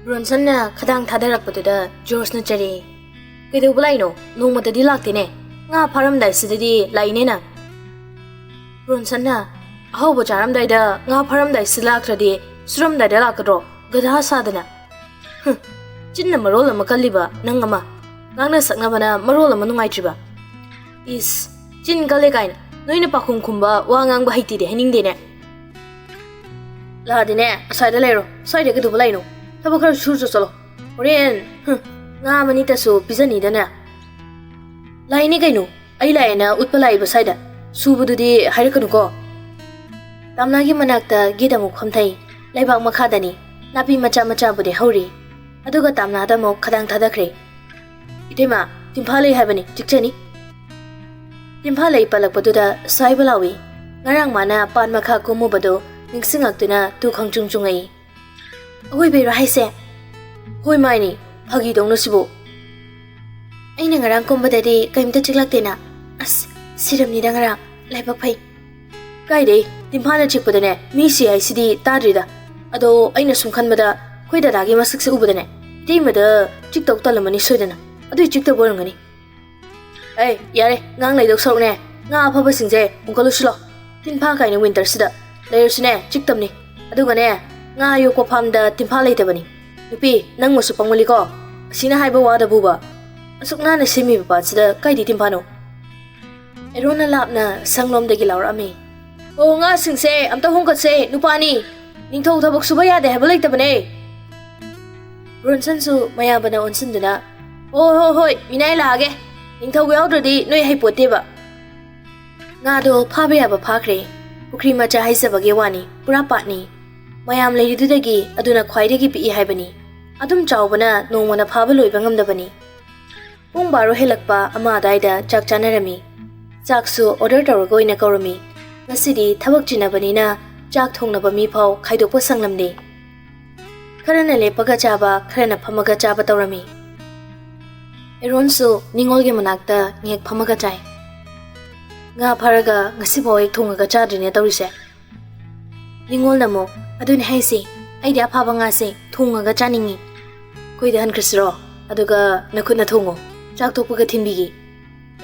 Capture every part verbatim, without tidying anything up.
ꯕ꯭ꯔꯣꯟꯁꯟꯅ ꯈꯗꯥꯡ ꯊꯥꯗꯔꯛꯄꯗꯨꯗ ꯖꯣꯔꯖꯅ ꯆꯩꯔꯛꯏ꯫ "ꯀꯩꯗꯧꯕ ꯂꯥꯛꯏꯅꯣ? ꯅꯣꯡꯃꯇꯗꯤ ꯂꯥꯛꯇꯦꯅꯦ꯫ ꯉꯥ ꯐꯥꯔꯝꯗꯥꯏꯁꯤꯗꯗꯤ ꯂꯥꯛꯏꯅꯦ ꯅꯪ꯫" ꯕ꯭ꯔꯣꯟꯁꯟꯅ, "ꯑꯍꯥꯎꯕ ꯆꯥꯔꯝꯗꯥꯏꯗ, ꯉꯥ ꯐꯥꯔꯝꯗꯥꯏꯁꯤꯗ ꯂꯥꯛꯇ꯭ꯔꯗꯤ ꯁꯨꯔꯝꯗꯥꯏꯗ ꯂꯥꯛꯀꯗ꯭ꯔꯣ? ꯒꯙꯥ ꯁꯥꯗꯅ꯫ ꯍꯨꯝ, ꯆꯤꯟꯅ ꯃꯔꯣꯜ ꯑꯃ ꯀꯜꯂꯤꯕ ꯅꯪ ꯑꯃ, ꯉꯥꯡꯅ ꯁꯛꯅꯕꯅ ꯃꯔꯣꯜ ꯑꯃ ꯅꯨꯡꯉꯥꯏꯇ꯭ꯔꯤꯕ꯫ ꯏꯁ, ꯆꯤꯟ ꯀꯜꯂꯦ ꯀꯥꯏꯅ ꯅꯣꯏꯅ ꯄꯥꯈꯨꯝ ꯈꯨꯝꯕ ꯋꯥ ꯉꯥꯡꯕ ꯍꯩꯇꯦꯗꯤ ꯍꯥꯏꯅꯤꯡꯗꯦꯅꯦ꯫ ꯂꯥꯛꯑꯗꯤꯅꯦ, ꯑꯁ꯭ꯋꯥꯏꯗ ꯂꯩꯔꯣ꯫ ꯁ꯭ꯋꯥꯏꯗ ꯀꯩꯗꯧꯕ ꯂꯥꯛꯏꯅꯣ? ꯊꯕꯛ ꯈꯔ ꯁꯨꯔꯨꯆꯣ ꯆꯠꯂꯣ꯫ ꯍꯣꯔꯦꯟ, ꯍꯨꯝ, ꯉꯥ ꯑꯃꯅꯤꯇꯁꯨ ꯄꯤꯖꯅꯤꯗꯅ꯫" "ꯂꯥꯛꯏꯅꯤ ꯀꯩꯅꯣ, ꯑꯩ ꯂꯥꯛꯑꯦꯅ ꯎꯠꯄ ꯂꯥꯛꯏꯕ ꯁ꯭ꯋꯥꯏꯗ꯫ ꯁꯨꯕꯗꯨꯗꯤ ꯍꯥꯏꯔꯛꯀꯅꯨꯀꯣ꯫" ꯇꯥꯝꯅꯥꯒꯤ ꯃꯅꯥꯛꯇ ꯒꯦꯠ ꯑꯃꯨꯛ ꯐꯝꯊꯩ꯫ ꯂꯩꯕꯥꯛ ꯃꯈꯥꯗꯅꯤ꯫ ꯅꯥꯄꯤ ꯃꯆꯥ ꯃꯆꯥꯕꯨꯗꯤ ꯍꯧꯔꯤ꯫ ꯑꯗꯨꯒ ꯇꯥꯝꯅꯥꯗ ꯑꯃꯨꯛ ꯈꯗꯥꯡ ꯊꯥꯗꯈ꯭ꯔꯦ꯫ "ꯏꯇꯩꯃ, ꯇꯤꯝꯐꯥ ꯂꯩ ꯍꯥꯏꯕꯅꯤ, ꯆꯤꯛꯆꯅꯤ꯫" ꯇꯤꯝꯐꯥ ꯂꯩ ꯄꯜꯂꯛꯄꯗꯨꯗ ꯁ꯭ꯋꯥꯏꯕ ꯂꯥꯎꯏ꯫ ꯉꯔꯥꯡ ꯃꯥꯅ ꯄꯥꯠ ꯃꯈꯥ ꯀꯨꯝꯃꯨꯕꯗꯨ ꯅꯤꯡꯁꯤꯡꯉꯛꯇꯨꯅ ꯇꯨ ꯈꯪꯆꯨꯡ ꯆꯨꯡꯉꯛꯏ꯫ "ꯑꯋꯣꯏꯕꯩꯔꯣ ꯍꯥꯏꯁꯦ?" "ꯍꯣꯏ ꯃꯥꯏꯅꯤ, ꯐꯥꯒꯤ ꯇꯧꯅꯨ ꯁꯤꯕꯨ꯫" "ꯑꯩꯅ ꯉꯔꯥꯡ ꯀꯨꯝꯕꯗꯗꯤ ꯀꯩꯝꯇ ꯆꯤꯛꯂꯛꯇꯦꯅ꯫ ꯑꯁ, ꯁꯤꯔꯝꯅꯤꯗ ꯉꯔꯥꯡ, ꯂꯥꯏꯕꯛ ꯐꯩ꯫" "ꯀꯥꯏꯗꯩ, ꯇꯤꯝꯐꯥꯅ ꯆꯤꯛꯄꯗꯅꯦ ꯃꯤ ꯁꯤ ꯍꯥꯏꯁꯤꯗꯤ ꯇꯥꯗ꯭ꯔꯤꯗ꯫ ꯑꯗꯣ ꯑꯩꯅ ꯁꯨꯝ ꯈꯟꯕꯗ ꯑꯩꯈꯣꯏ ꯗꯗꯥꯒꯤ ꯃꯁꯛꯁꯦ ꯎꯕꯗꯅꯦ ꯏꯇꯩꯃꯗ ꯆꯤꯛꯇꯧ ꯇꯜꯂꯝꯃꯅꯤ ꯁꯣꯏꯗꯅ꯫ ꯑꯗꯨꯏ ꯆꯤꯛꯇꯕ ꯑꯣꯏꯔꯝꯒꯅꯤ꯫" "ꯑꯦ, ꯌꯥꯔꯦ, ꯉꯥꯡ ꯂꯩꯗꯧ ꯁꯔꯨꯛꯅꯦ, ꯉꯥ ꯑꯐꯕꯁꯤꯡꯁꯦ ꯍꯣꯡꯀꯠꯂꯨꯁꯤ ꯂꯥꯎ꯫ ꯇꯤꯟꯐꯥ ꯀꯥꯏꯅ ꯋꯤꯟꯇꯔꯁꯤꯗ ꯂꯩꯔꯁꯨꯅꯦ, ꯆꯤꯛꯇꯝꯅꯤ꯫ ꯑꯗꯨꯒꯅꯦ, ꯉꯥ ꯌꯣꯛꯄ ꯐꯥꯝꯗ ꯇꯤꯟꯐꯥ ꯂꯩꯇꯕꯅꯤ꯫ ꯅꯨꯄꯤ, ꯅꯪꯕꯨꯁꯨ ꯄꯪꯃꯜꯂꯤꯀꯣ꯫ ꯑꯁꯤꯅ ꯍꯥꯏꯕ ꯋꯥꯗꯕꯨꯕ꯫ ꯑꯁꯨꯛ ꯅꯥꯟꯅ ꯁꯦꯝꯃꯤꯕ ꯄꯥꯠꯁꯤꯗ ꯀꯥꯏꯗꯩ ꯇꯤꯟꯐꯥꯅꯣ?" ꯑꯦꯔꯣꯟꯅ ꯂꯥꯞꯅ ꯁꯪꯂꯣꯝꯗꯒꯤ ꯂꯥꯎꯔꯛꯑꯝꯃꯤ꯫ "ꯑꯣ, ꯉꯥꯁꯤꯡꯁꯦ ꯑꯝꯇ ꯍꯣꯡꯀꯠꯁꯦ, ꯅꯨꯄꯥꯅꯤ꯫ ꯅꯤꯡꯊꯧ ꯊꯕꯛ ꯁꯨꯕ ꯌꯥꯗꯦ ꯍꯥꯏꯕ ꯂꯩꯇꯕꯅꯦ꯫" ꯕ꯭ꯔꯣꯟꯁꯟꯁꯨ ꯃꯌꯥꯝꯕꯅ ꯑꯣꯟꯁꯤꯟꯗꯨꯅ, "ꯍꯣꯏ, ꯍꯣꯏ, ꯍꯣꯏ, ꯃꯤꯅꯥꯏ ꯂꯥꯛꯑꯒꯦ꯫ ꯅꯤꯡꯊꯧ ꯌꯥꯎꯗ꯭ꯔꯗꯤ ꯅꯣꯏ ꯍꯩꯄꯣꯠꯇꯦꯕ꯫" ꯉꯥꯗꯣ ꯐꯥꯕ ꯌꯥꯕ ꯐꯥꯈ꯭ꯔꯦ꯫ ꯄꯨꯈ꯭ꯔꯤ ꯃꯆꯥ ꯍꯥꯏꯖꯕꯒꯤ ꯋꯥꯅꯤ, ꯄꯨꯔꯥ ꯄꯥꯠꯅꯤ꯫ ꯃꯌꯥꯝ ꯂꯩꯔꯤꯗꯨꯗꯒꯤ ꯑꯗꯨꯅ ꯈ꯭ꯋꯥꯏꯗꯒꯤ ꯄꯤꯛꯏ ꯍꯥꯏꯕꯅꯤ꯫ ꯑꯗꯨꯝ ꯆꯥꯎꯕꯅ ꯅꯣꯡꯃꯅ ꯐꯥꯕ ꯂꯣꯏꯕ ꯉꯝꯗꯕꯅꯤ꯫ ꯄꯨꯡ ꯕꯥꯔꯣ ꯍꯦꯜꯂꯛꯄ ꯑꯃ ꯑꯗꯥꯏꯗ ꯆꯥꯛ ꯆꯥꯅꯔꯝꯃꯤ꯫ ꯆꯥꯛꯁꯨ ꯑꯣꯔꯗꯔ ꯇꯧꯔꯒ ꯑꯣꯏꯅ ꯀꯧꯔꯝꯃꯤ꯫ ꯉꯁꯤꯗꯤ ꯊꯕꯛ ꯆꯤꯟꯅꯕꯅꯤꯅ ꯆꯥꯛ ꯊꯣꯡꯅꯕ ꯃꯤ ꯐꯥꯎ ꯈꯥꯏꯗꯣꯛꯄ ꯁꯪꯂꯝꯗꯦ꯫ ꯈꯔꯅ ꯂꯦꯞꯄꯒ ꯆꯥꯕ, ꯈꯔꯅ ꯐꯝꯃꯒ ꯆꯥꯕ ꯇꯧꯔꯝꯃꯤ꯫ ꯑꯦꯔꯣꯟꯁꯨ ꯅꯤꯉꯣꯜꯒꯤ ꯃꯅꯥꯛꯇ ꯉꯦꯛ ꯐꯝꯃꯒ ꯆꯥꯏ꯫ "ꯉꯥ ꯐꯥꯔꯒ ꯉꯁꯤꯐꯥꯎ ꯍꯦꯛ ꯊꯣꯡꯉꯒ ꯆꯥꯗ꯭ꯔꯤꯅꯦ ꯇꯧꯔꯤꯁꯦ꯫" ꯅꯤꯉꯣꯜꯅ ꯑꯃꯨꯛ, "ꯑꯗꯨꯅꯦ ꯍꯥꯏꯁꯦ, ꯑꯩꯗꯤ ꯑꯐꯥꯕ ꯉꯥꯁꯦ ꯊꯣꯡꯉꯒ ꯆꯥꯅꯤꯡꯉꯤ꯫ ꯑꯩꯈꯣꯏꯗ ꯍꯟꯈ꯭ꯔꯁꯤꯔꯣ? ꯑꯗꯨꯒ ꯅꯈꯨꯠꯅ ꯊꯣꯡꯉꯣ꯫ ꯆꯥꯛ ꯇꯣꯛꯄꯒ ꯊꯤꯟꯕꯤꯒꯦ꯫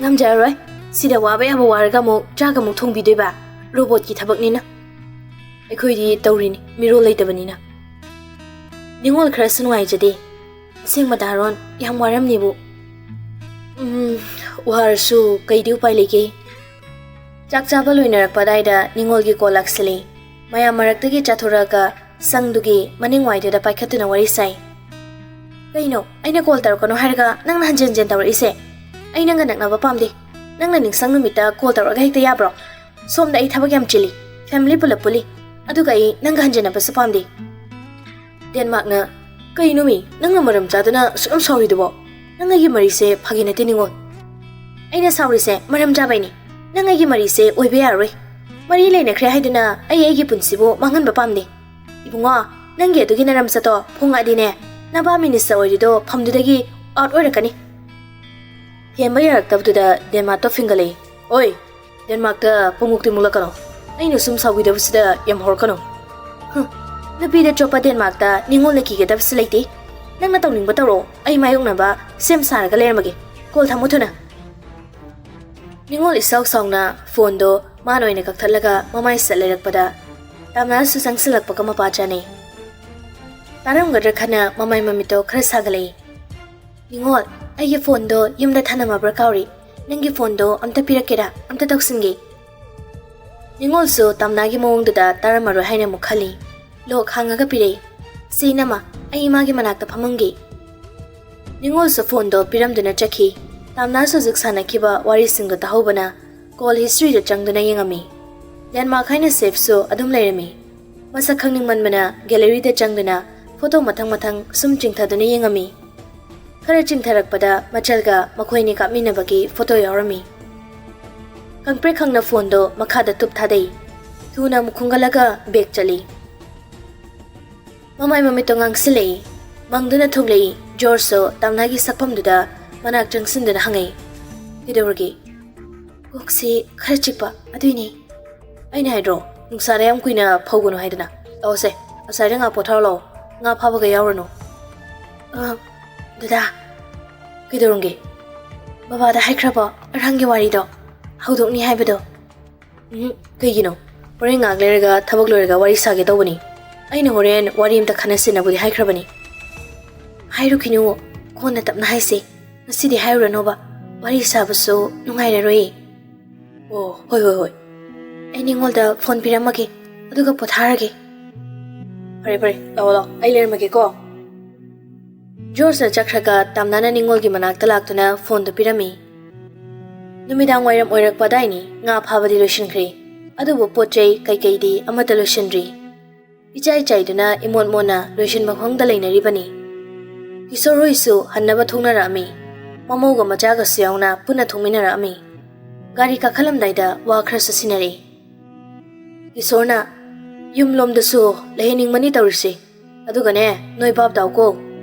ꯉꯝꯖꯔꯔꯣꯏ꯫ ꯁꯤꯗ ꯋꯥꯕ ꯌꯥꯕ ꯋꯥꯔꯒ ꯑꯃꯨꯛ ꯆꯥꯛ ꯑꯃꯨꯛ ꯊꯣꯡꯕꯤꯗꯣꯏꯕ? ꯔꯣꯕꯣꯠꯀꯤ ꯊꯕꯛꯅꯤꯅ꯫ ꯑꯩꯈꯣꯏꯗꯤ ꯇꯧꯔꯤꯅꯤ, ꯃꯤꯔꯣꯜ ꯂꯩꯇꯕꯅꯤꯅ꯫ ꯅꯤꯉꯣꯜ ꯈꯔꯁꯨ ꯅꯨꯡꯉꯥꯏꯖꯗꯦ꯫ ꯑꯁꯦꯡꯕ ꯗꯥꯔꯣꯟ, ꯌꯥꯝ ꯋꯥꯔꯝꯅꯤꯕꯨ꯫ ꯎꯝ, ꯋꯥꯔꯁꯨ ꯀꯩꯗꯤ ꯎꯄꯥꯏ ꯂꯩꯒꯦ? ꯆꯥꯛ ꯆꯥꯕ ꯂꯣꯏꯅꯔꯛꯄ ꯑꯗꯥꯏꯗ ꯅꯤꯉꯣꯜꯒꯤ ꯀꯣꯜ ꯂꯥꯛꯁꯤꯜꯂꯤ꯫ ꯃꯌꯥꯝ ꯃꯔꯛꯇꯒꯤ ꯆꯥꯊꯣꯔꯛꯑꯒ ꯁꯪꯗꯨꯒꯤ ꯃꯅꯤꯡ ꯋꯥꯏꯗꯨꯗ ꯄꯥꯏꯈꯠꯇꯨꯅ ꯋꯥꯔꯤ ꯁꯥꯏ꯫ "ꯀꯩꯅꯣ, ꯑꯩꯅ ꯀꯣꯜ ꯇꯧꯔꯛꯀꯅꯣ ꯍꯥꯏꯔꯒ ꯅꯪꯅ ꯍꯟꯖꯤꯟ ꯍꯟꯖꯤꯟ ꯇꯧꯔꯛꯏꯁꯦ? ꯑꯩ ꯅꯪꯒ ꯅꯛꯅꯕ ꯄꯥꯝꯗꯦ꯫ ꯅꯪꯅ ꯅꯤꯡꯁꯪ ꯅꯨꯃꯤꯠꯇ ꯀꯣꯜ ꯇꯧꯔꯛꯑꯒ ꯍꯦꯛꯇ ꯌꯥꯕ꯭ꯔꯣ? ꯁꯣꯝꯗ ꯑꯩ ꯊꯕꯛ ꯌꯥꯝ ꯆꯤꯜꯂꯤ, ꯐꯦꯃꯤꯂꯤ ꯄꯨꯂꯞ ꯄꯨꯜꯂꯤ꯫ ꯑꯗꯨꯒ ꯑꯩ ꯅꯪꯒ ꯍꯟꯖꯤꯟꯅꯕꯁꯨ ꯄꯥꯝꯗꯦ꯫" ꯗꯦꯟꯃꯥꯔꯛꯅ, "ꯀꯩꯅꯣꯃꯤ, ꯅꯪꯅ ꯃꯔꯝ ꯆꯥꯗꯅ ꯑꯁꯨꯛ ꯌꯥꯝ ꯁꯥꯎꯔꯤꯗꯨꯕꯣ? ꯅꯪ ꯑꯩꯒꯤ ꯃꯔꯤꯁꯦ ꯐꯥꯒꯤ ꯅꯠꯇꯦ ꯅꯤꯉꯣꯜ꯫" "ꯑꯩꯅ ꯁꯥꯎꯔꯤꯁꯦ ꯃꯔꯝ ꯆꯥꯕꯩꯅꯤ꯫ ꯅꯪ ꯑꯩꯒꯤ ꯃꯔꯤꯁꯦ ꯑꯣꯏꯕ ꯌꯥꯔꯔꯣꯏ꯫ ꯃꯔꯤ ꯂꯩꯅꯈ꯭ꯔꯦ ꯍꯥꯏꯗꯨꯅ ꯑꯩ ꯑꯩꯒꯤ ꯄꯨꯟꯁꯤꯕꯨ ꯃꯥꯡꯍꯟꯕ ꯄꯥꯝꯗꯦ꯫ ꯏꯕꯨꯡꯉꯣ, ꯅꯪꯒꯤ ꯑꯗꯨꯒꯤ ꯅꯔꯝꯆꯠꯇꯣ ꯐꯣꯡꯉꯛꯑꯗꯤꯅꯦ, ꯅꯕꯥ ꯃꯤꯅꯤꯁꯇꯔ ꯑꯣꯏꯔꯤꯗꯣ ꯐꯝꯗꯨꯗꯒꯤ ꯑꯥꯎꯠ ꯑꯣꯏꯔꯛꯀꯅꯤ꯫" ꯍꯦꯟꯕ ꯌꯥꯔꯛꯇꯕꯗꯨꯗ ꯗꯦꯟꯃꯥꯔꯛꯇꯣ ꯐꯤꯡꯒꯠꯂꯛꯏ꯫ "ꯑꯣꯏ, ꯗꯦꯟꯃꯥꯔꯛꯇ ꯄꯨꯡꯃꯨꯛꯇꯤ ꯃꯨꯛꯂꯛꯀꯅꯣ꯫ ꯑꯩꯅ ꯁꯨꯝ ꯁꯥꯎꯈꯤꯗꯕꯁꯤꯗ ꯌꯥꯝ ꯍꯧꯔꯛꯀꯅꯨ꯫" "ꯍꯨꯝ, ꯅꯨꯄꯤꯗ ꯆꯣꯞꯄ ꯗꯦꯟꯃꯥꯔꯛꯇ ꯅꯤꯉꯣꯜꯅ ꯀꯤꯒꯗꯕꯁꯤ ꯂꯩꯇꯦ꯫ ꯅꯪꯅ ꯇꯧꯅꯤꯡꯕ ꯇꯧꯔꯣ, ꯑꯩ ꯃꯥꯌꯣꯛꯅꯕ ꯁꯦꯝ ꯁꯥꯔꯒ ꯂꯩꯔꯝꯃꯒꯦ꯫ ꯀꯣꯜ ꯊꯝꯃꯨ ꯊꯨꯅ꯫" ꯅꯤꯉꯣꯜ ꯏꯁꯥꯎ ꯁꯥꯎꯅ ꯐꯣꯟꯗꯣ ꯃꯥꯅ ꯑꯣꯏꯅ ꯀꯛꯊꯠꯂꯒ ꯃꯃꯥꯏ ꯁꯠ ꯂꯩꯔꯛꯄꯗ ꯇꯥꯝꯅꯥꯁꯨ ꯆꯪꯁꯤꯜꯂꯛꯄꯒ ꯃꯄꯥ ꯆꯥꯅꯩ꯫ ꯇꯥꯔꯝꯒꯗ꯭ꯔꯥ ꯈꯟꯅ ꯃꯃꯥꯏ ꯃꯃꯤꯠꯇꯣ ꯈꯔ ꯁꯥꯒꯠꯂꯛꯏ꯫ "ꯅꯤꯉꯣꯜ, ꯑꯩꯒꯤ ꯐꯣꯟꯗꯣ ꯌꯨꯝꯗ ꯊꯅꯝꯃꯕ꯭ꯔꯥ ꯀꯥꯎꯔꯤ꯫ ꯅꯪꯒꯤ ꯐꯣꯟꯗꯣ ꯑꯝꯇ ꯄꯤꯔꯛꯀꯦꯔꯥ? ꯑꯝꯇ ꯇꯧꯁꯤꯟꯒꯦ꯫" ꯅꯤꯉꯣꯜꯁꯨ ꯇꯥꯝꯅꯥꯒꯤ ꯃꯑꯣꯡꯗꯨꯗ ꯇꯥꯔꯝꯃꯔꯣꯏ ꯍꯥꯏꯅ ꯑꯃꯨꯛ ꯈꯜꯂꯤ꯫ ꯂꯣꯛ ꯍꯥꯡꯉꯒ ꯄꯤꯔꯛꯏ꯫ "ꯁꯤ ꯏꯅꯝꯃ, ꯑꯩ ꯏꯃꯥꯒꯤ ꯃꯅꯥꯛꯇ ꯐꯝꯃꯝꯒꯦ꯫" ꯅꯤꯉꯣꯜꯁꯨ ꯐꯣꯟꯗꯣ ꯄꯤꯔꯝꯗꯨꯅ ꯆꯠꯈꯤ꯫ ꯇꯥꯝꯅꯥꯁꯨ ꯍꯧꯖꯤꯛ ꯁꯥꯟꯅꯈꯤꯕ ꯋꯥꯔꯤꯁꯤꯡꯗꯣ ꯇꯥꯍꯧꯕꯅ ꯀꯣꯜ ꯍꯤꯁꯇ꯭ꯔꯤꯗ ꯆꯪꯗꯨꯅ ꯌꯦꯡꯉꯝꯃꯤ꯫ ꯗꯦꯟꯃꯥꯔꯛ ꯍꯥꯏꯅ ꯁꯦꯐꯁꯨ ꯑꯗꯨꯝ ꯂꯩꯔꯝꯃꯤ꯫ ꯃꯁꯛ ꯈꯪꯅꯤꯡꯃꯟꯕꯅ ꯒꯦꯂꯔꯤꯗ ꯆꯪꯗꯨꯅ ꯐꯣꯇꯣ ꯃꯊꯪ ꯃꯊꯪ ꯁꯨꯝ ꯆꯤꯡꯊꯗꯨꯅ ꯌꯦꯡꯉꯝꯃꯤ꯫ ꯈꯔ ꯆꯤꯡꯊꯔꯛꯄꯗ ꯃꯆꯜꯒ ꯃꯈꯣꯏꯅꯤ ꯀꯥꯞꯃꯤꯟꯅꯕꯒꯤ ꯐꯣꯇꯣ ꯌꯥꯎꯔꯝꯃꯤ꯫ ꯈꯪꯄ꯭ꯔꯦꯛ ꯈꯪꯅ ꯐꯣꯟꯗꯣ ꯃꯈꯥꯗ ꯇꯨꯞ ꯊꯥꯗꯩ꯫ ꯊꯨꯅ ꯑꯃꯨꯛ ꯈꯨꯝꯒꯠꯂꯒ ꯕꯦꯛ ꯆꯠꯂꯤ꯫ ꯃꯃꯥꯏ ꯃꯃꯤꯠꯇꯣ ꯉꯥꯡꯁꯤꯜꯂꯛꯏ꯫ ꯃꯪꯗꯨꯅ ꯊꯣꯛꯂꯛꯏ꯫ ꯖꯣꯔꯖꯁꯨ ꯇꯥꯝꯅꯥꯒꯤ ꯁꯛꯐꯝꯗꯨꯗ ꯃꯅꯥꯛ ꯆꯪꯁꯤꯟꯗꯨꯅ ꯍꯪꯉꯛꯏ, "ꯀꯩꯗꯧꯔꯒꯦ?" "ꯀꯣꯛꯁꯤ ꯈꯔ ꯆꯤꯛꯄ, ꯑꯗꯨꯏꯅꯦ꯫" "ꯑꯩꯅ ꯍꯥꯏꯗ꯭ꯔꯣ, ꯅꯨꯡꯁꯥꯗ ꯌꯥꯝ ꯀꯨꯏꯅ ꯐꯧꯒꯅꯨ ꯍꯥꯏꯗꯅ? ꯂꯥꯛꯑꯣꯁꯦ, ꯉꯁꯥꯏꯗ ꯉꯥ ꯄꯣꯊꯥꯔꯣ ꯂꯥꯛꯑꯣ꯫ ꯉꯥ ꯐꯥꯕꯒ ꯌꯥꯎꯔꯨꯅꯨ꯫ ꯑ, ꯗꯗꯥ, ꯀꯩꯗꯧꯔꯝꯒꯦ? ꯕꯕꯥꯗ ꯍꯥꯏꯈ꯭ꯔꯕꯣ ꯑꯔꯥꯡꯒꯤ ꯋꯥꯔꯤꯗꯣ? ꯍꯧꯗꯣꯛꯅꯤ ꯍꯥꯏꯕꯗꯣ? ꯎꯝ, ꯀꯩꯒꯤꯅꯣ? ꯍꯣꯔꯦꯟ ꯉꯥꯏꯍꯥꯛ ꯂꯩꯔꯒ ꯊꯕꯛ ꯂꯣꯏꯔꯒ ꯋꯥꯔꯤ ꯁꯥꯒꯦ ꯇꯧꯕꯅꯤ꯫ ꯑꯩꯅ ꯍꯣꯔꯦꯟ ꯋꯥꯔꯤ ꯑꯝꯇ ꯈꯟꯅꯁꯦꯅꯕꯨꯗꯤ ꯍꯥꯏꯈ꯭ꯔꯕꯅꯤ꯫ ꯍꯥꯏꯔꯨꯈꯤꯅꯨ, ꯀꯣꯟꯅ ꯇꯞꯅ ꯍꯥꯏꯁꯦ꯫ ꯉꯁꯤꯗꯤ ꯍꯥꯏꯔꯨꯔꯅꯣꯕ, ꯋꯥꯔꯤ ꯁꯥꯕꯁꯨ ꯅꯨꯡꯉꯥꯏꯔꯔꯣꯏꯌꯦ꯫ ꯑꯣ, ꯍꯣꯏ, ꯍꯣꯏ, ꯍꯣꯏ꯫ ꯑꯩ ꯅꯤꯉꯣꯜꯗ ꯐꯣꯟ ꯄꯤꯔꯝꯃꯒꯦ, ꯑꯗꯨꯒ ꯄꯣꯊꯥꯔꯒꯦ꯫ ꯐꯔꯦ, ꯐꯔꯦ, ꯂꯥꯛꯑꯣ, ꯂꯥꯛꯑꯣ, ꯑꯩ ꯂꯩꯔꯝꯃꯒꯦꯀꯣ꯫ ꯖꯣꯔꯖꯅ ꯆꯠꯈ꯭ꯔꯒ ꯇꯥꯝꯅꯥꯅ ꯅꯤꯉꯣꯜꯒꯤ ꯃꯅꯥꯛꯇ ꯂꯥꯛꯇꯨꯅ ꯐꯣꯟꯗꯨ ꯄꯤꯔꯝꯃꯤ꯫ ꯅꯨꯃꯤꯗꯥꯡ ꯋꯥꯏꯔꯝ ꯑꯣꯏꯔꯛꯄ ꯑꯗꯥꯏꯅꯤ, ꯉꯥ ꯐꯥꯕꯗꯤ ꯂꯣꯏꯁꯤꯟꯈ꯭ꯔꯦ, ꯑꯗꯨꯕꯨ ꯄꯣꯠ ꯆꯩ ꯀꯩꯀꯩꯗꯤ ꯑꯃꯠꯇ ꯂꯣꯏꯁꯤꯟꯗ꯭ꯔꯤ꯫ ꯏꯆꯥꯏ ꯆꯥꯏꯗꯨꯅ ꯏꯃꯣꯠ ꯃꯣꯠꯅ ꯂꯣꯏꯁꯤꯟꯕ ꯈꯪꯗ ꯂꯩꯅꯔꯤꯕꯅꯤ꯫ ꯀꯤꯁꯣꯔ ꯍꯣꯏꯁꯨ ꯍꯟꯅꯕ ꯊꯣꯛꯅꯔꯛꯑꯝꯃꯤ꯫ ꯃꯃꯧꯒ ꯃꯆꯥꯒꯁꯨ ꯌꯥꯎꯅ ꯄꯨꯟꯅ ꯊꯣꯛꯃꯤꯟꯅꯔꯛꯑꯝꯃꯤ꯫ ꯒꯥꯔꯤ ꯀꯥꯈꯠꯂꯝꯗꯥꯏꯗ ꯋꯥ ꯈꯔꯁꯨ ꯁꯤꯟꯅꯔꯛꯏ꯫ ꯀꯤꯁꯣꯔꯅ, "ꯌꯨꯝꯂꯣꯝꯗꯁꯨ ꯂꯩꯍꯟꯅꯤꯡꯕꯅꯤ ꯇꯧꯔꯤꯁꯦ꯫ ꯑꯗꯨꯒꯅꯦ, ꯅꯣꯏ ꯚꯥꯞ ꯇꯥꯎꯀꯣ,